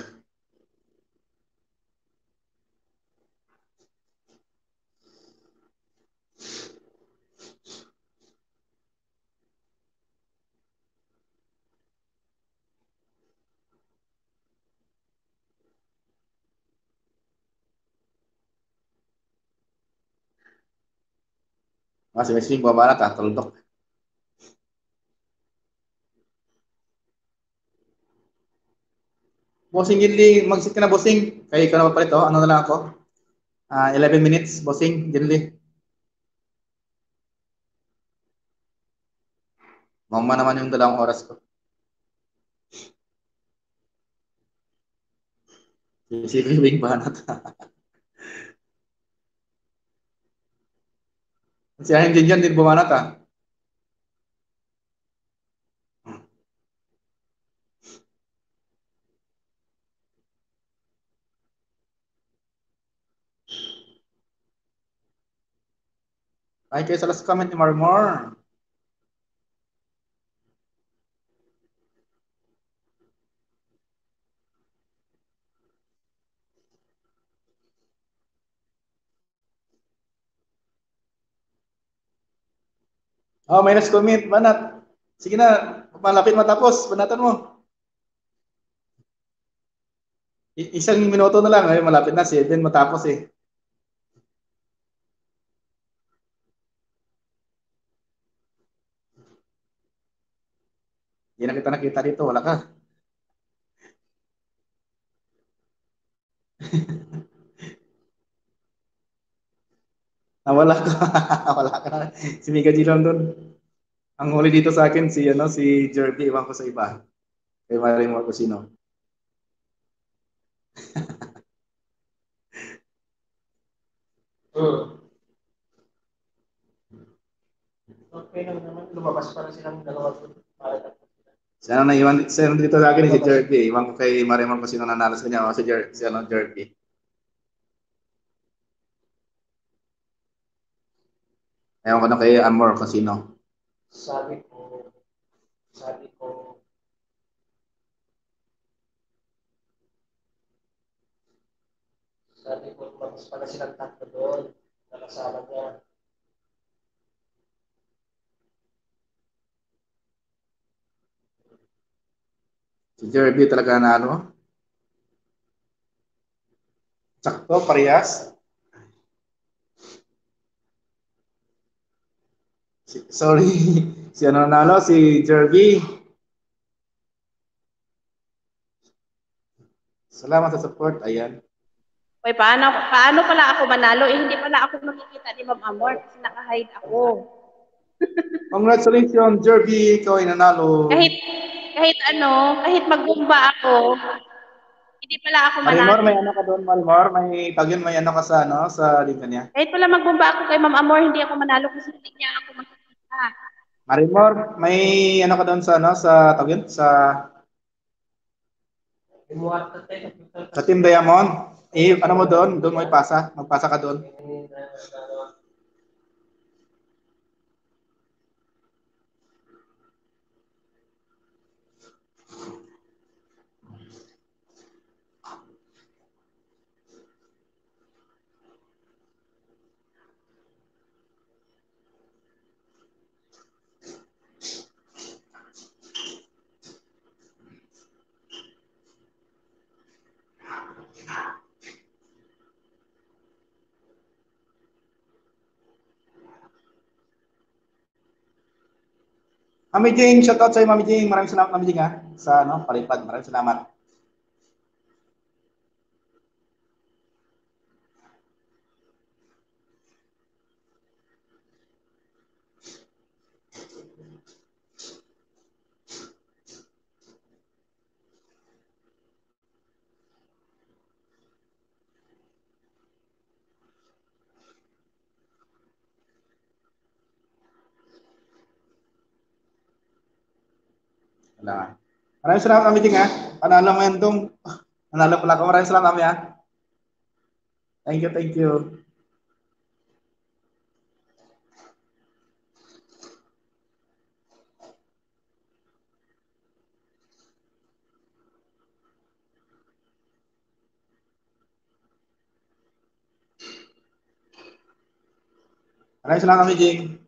Ah, si Messi, baba na, tataldok. Bossing Ginli, mag-sit ka na, bossing. Kay ikaw na papalit, oh. Ano na lang ako? Ah, eleven minutes, bossing Ginli. Mauma naman yung dalawang oras ko. Si Wing Banat. Si Ahem Jinjan din bumanat, ah. Ay, kayo sa last comment ni Marmor. Oh, may last comment, Banat. Sige na, malapit matapos, banatan mo. I-, isang minuto na lang, ay, malapit na, seven matapos eh. Hindi na kita nakita dito, wala ka. Nawala ka. Wala ka na. Si Mika G lang doon. Ang huli dito sa akin, si, ano, si Jerby, iwan ko sa iba. Kay Maring Marcosino. Hmm. Okay lang naman, lumabas pa na silang dalawa doon. Para tapos sila. Siya ang naiwan, siya ang dito sa akin, si Jerby. Iwan ko kay Marimar kung sino nanalo sa kanya. O, si Jer-, si ano, Jerby. Ewan ko na kay Amor kung sino. Sabi ko, sabi ko, sabi ko, lumabas pa na silang tatlo doon. Nakasama niya. Si Jerby talaga nanalo. Sakto, parehas. Si, sorry, si ano nanalo, si Jerby. Salamat sa support. Ayan. Uy, paano, paano pala ako manalo? Eh, hindi pala ako makikita ni Ma'am Amor kasi naka-hide ako. Congratulations, Jerby. Ikaw ay nanalo. Kahit, kahit ano, kahit magbomba ako, hindi pala ako Marimor, manalo. May ano ka doon, Marimor? May tawag yun, may ano ka sa, ano, sa linya niya? Kahit pala magbomba ako kay Ma'am Amor, hindi ako manalo kasi hindi niya ako makikita. Marimor, may ano ka doon sa, ano, sa, tawag yun, sa, sa Team Diamond? Eh, ano mo doon? Doon mo ipasa. Magpasa ka doon. Mami Jing, shout out sa iyo, Mami Jing. Maraming salamat, Mami Jing, ha, sa ano, palipad. Maraming salamat. Wala. Maraming salamat, Mami Jing, ha. Panalo mo yan, Dong. Panalo pala ako. Maraming salamat, Mami, ha. Thank you, thank you. Maraming salamat, Mami Jing.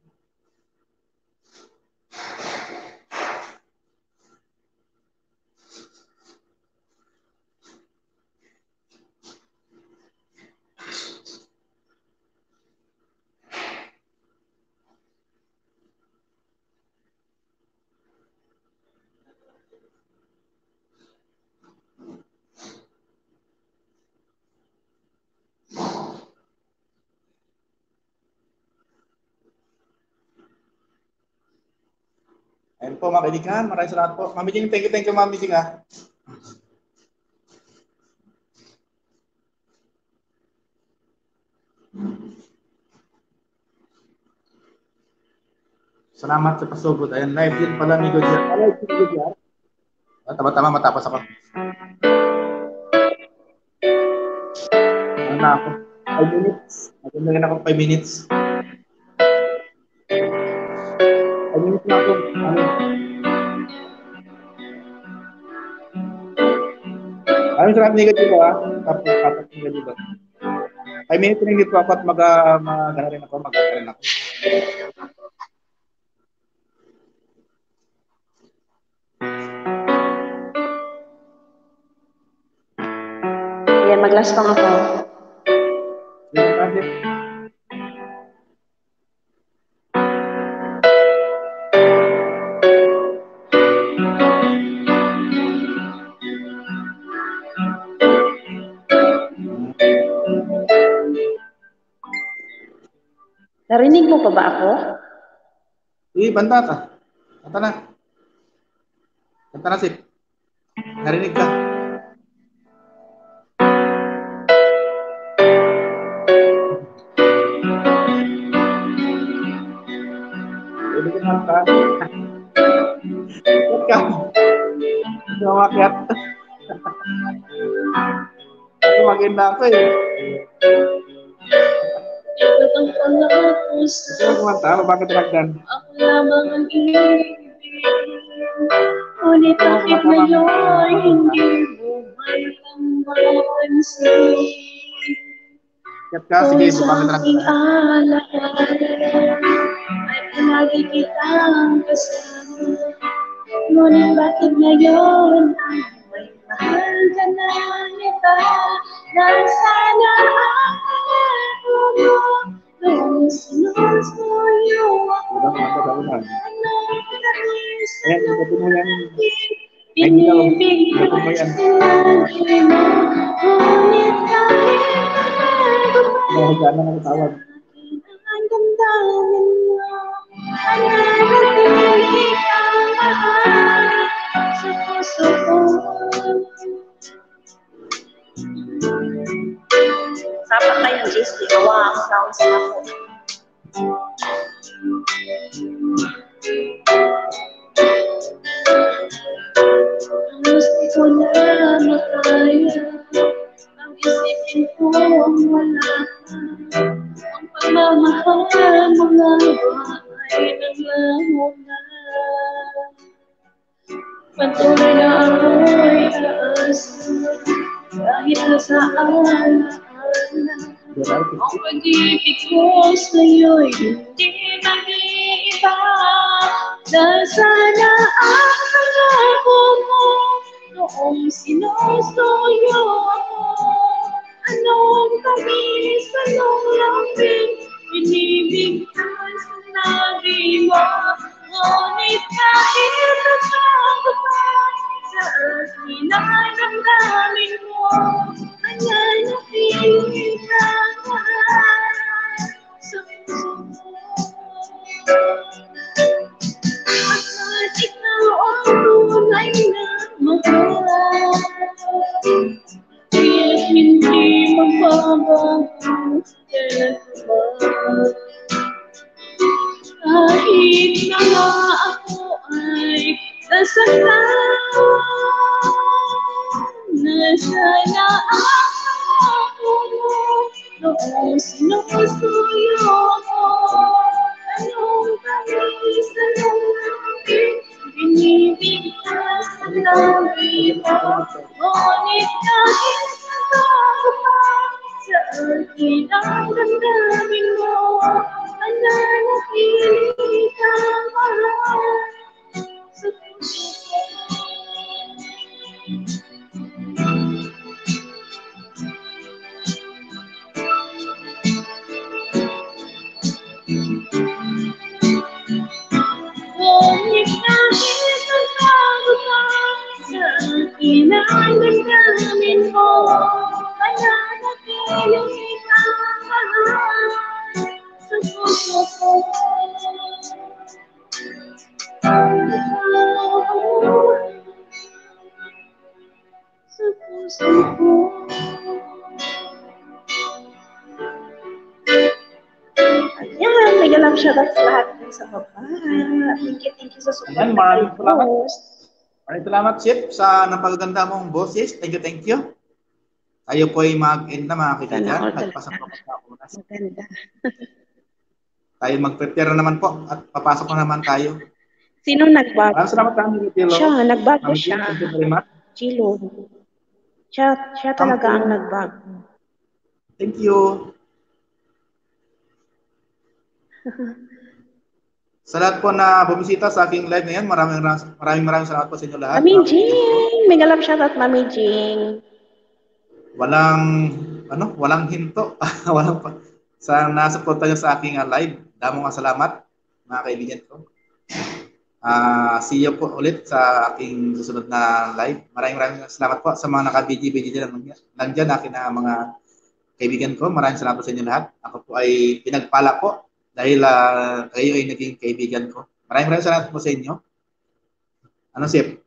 Ayun po, mga kaibigan. Maraming salamat po. Mami Jing, thank you, thank you, Mami Jing, ah. Salamat sa pasugod. Ayan, live din pala, Migo Jar. Ah, live din, Migo Jar. Ah, tama-tama, matapos ako. Ano na ako? Five minutes. Maganda rin ako, five minutes. Five minutes na ako. Ano? Ano sa negative, ah? Tapos, tapos negative. Five minutes rin dito ako at mag, ah, mag, ano rin ako, mag, ano rin ako. Ayan, mag-last song ako. Narinig mo pa ba ako? Uy, banda ka. Kanta na. Kanta na, Sip. Narinig ka. Pwede ka kanta. Ba't ka? Hindi ka umakyat. Ako, maganda ako eh. Ito ang pangako sa Ito ang kumanta, mabaka talagdan. Ako lamang ang ibig. Ngunit bakit ngayon hindi mo man lang mapansin? Kat ka, sige, Kung sa mabaka talagdan. Aking alakad ay palagi kitang kasama. Ngunit bakit ngayon ay may mahal ka na iba? Nasaan na ang pangako mo nung sinusuyo ako? Walang makasalanan. Anong naging sa Ayan, ito po yan. Binibigyan sa lagi mo, ngunit kahit na bago pa Dahil ka na nakatawag. Ang damdamin mo, ang nanatili kang mahal sa puso ko. Sapa kayo, Jis, ikaw ang sounds na po. Gusto ko na makaya ang isipin kong wala ka. Ang pagmamahal mo nga ba ay naglaho na? Patuloy na ako'y taas kahit na saan na ang pag-ibig ko sa'yo'y hindi nag-iiba. Dahil sana ang pangako mo noong sinusuyo ako. Anong tamis, anong lambing, binibigyan sa labi mo. Ngunit kahit pa sa akin ay damdamin mo, mananatili ka mahal sa puso ko. At ikaw ang tunay na mahal. Kahit hindi magbabago, kahit na ako ay nasaktan, na sana ang ako mo noong sinusuyo mo. Anong kami sa labi, binibigyan sa labi mo. Ngunit kahit nagbago pa sa akin ang damdamin mo, mananatili kang mahal sa puso ko. Ngunit kahit ang pagod sa akin ang damdamin mo, mananatili kang mahal sa puso ko. Sa puso ko. Ayan, mega love shoutouts lahat dun sa baba. Thank you, thank you sa support. Ayan, maraming salamat. Maraming salamat, Chip, sa napakaganda mong boses. Thank you, thank you. Tayo po ay mag-end na, mga kaibigan. Sana all. Nagpasok na po sa oras. Maganda. Tayo mag-prepare na naman po at papasok na naman tayo. Sino nag-bag? Maraming salamat, Ma'am Rutilo. Siya, nag-bag ko Ma'am siya. Rutilo, thank you very much. Chilo. Siya, siya talaga Thank you. ang nag-bag. Thank you. Sa lahat po na bumisita sa aking live ngayon, maraming, maraming, maraming salamat po sa inyo lahat. Mami Jing! Mega love shoutout, Mami Jing. Walang, ano, walang hinto. Walang pa, sa nasuporta nyo sa aking, ah, live. Damo nga salamat, mga kaibigan ko. Ah, see you po ulit sa aking susunod na live. Maraming, maraming salamat po sa mga naka-B G, B G dyan, lang dyan, aking, ah, mga kaibigan ko. Maraming salamat po sa inyo lahat. Ako po ay pinagpala po dahil, ah, kayo ay naging kaibigan ko. Maraming, maraming salamat po sa inyo. Ano, Sip?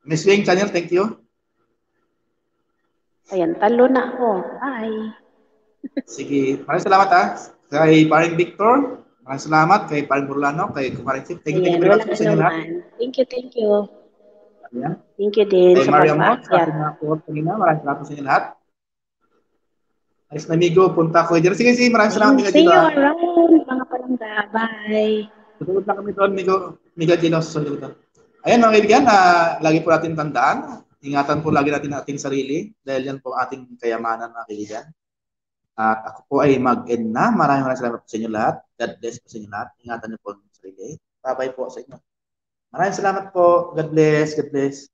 Miss Wing Channel, thank you. Ayan, talo na ako. Bye. Sige, maraming salamat, ha. Kay Paring Victor, maraming salamat. Kay Paring Burlano, kay Kumaring Sip, thank you, thank you Ayan, very much walang po sa inyo lahat. anuman. Thank you, thank you. Ayan. Thank you din Kay sa Maria Mo, sa pagpaakyat. ating mga po kanina, maraming salamat po sa inyo lahat. Nice na amigo, punta ko dyan. Sige, sige, maraming salamat, Amigo See you Gina. around, mga palangga. Bye. Susunod lang kami doon, amigo, amiga Gina, susunod doon. Ayan, mga kaibigan, ah, lagi po natin tandaan, ingatan po lagi natin ang ating sarili dahil yan po ang ating kayamanan, mga kaibigan. At ako po ay mag-end na. Maraming, maraming salamat po sa inyo lahat. God bless po sa inyo lahat. Ingatan niyo po ang sarili. Bye-bye po sa inyo. Maraming salamat po. God bless. God bless.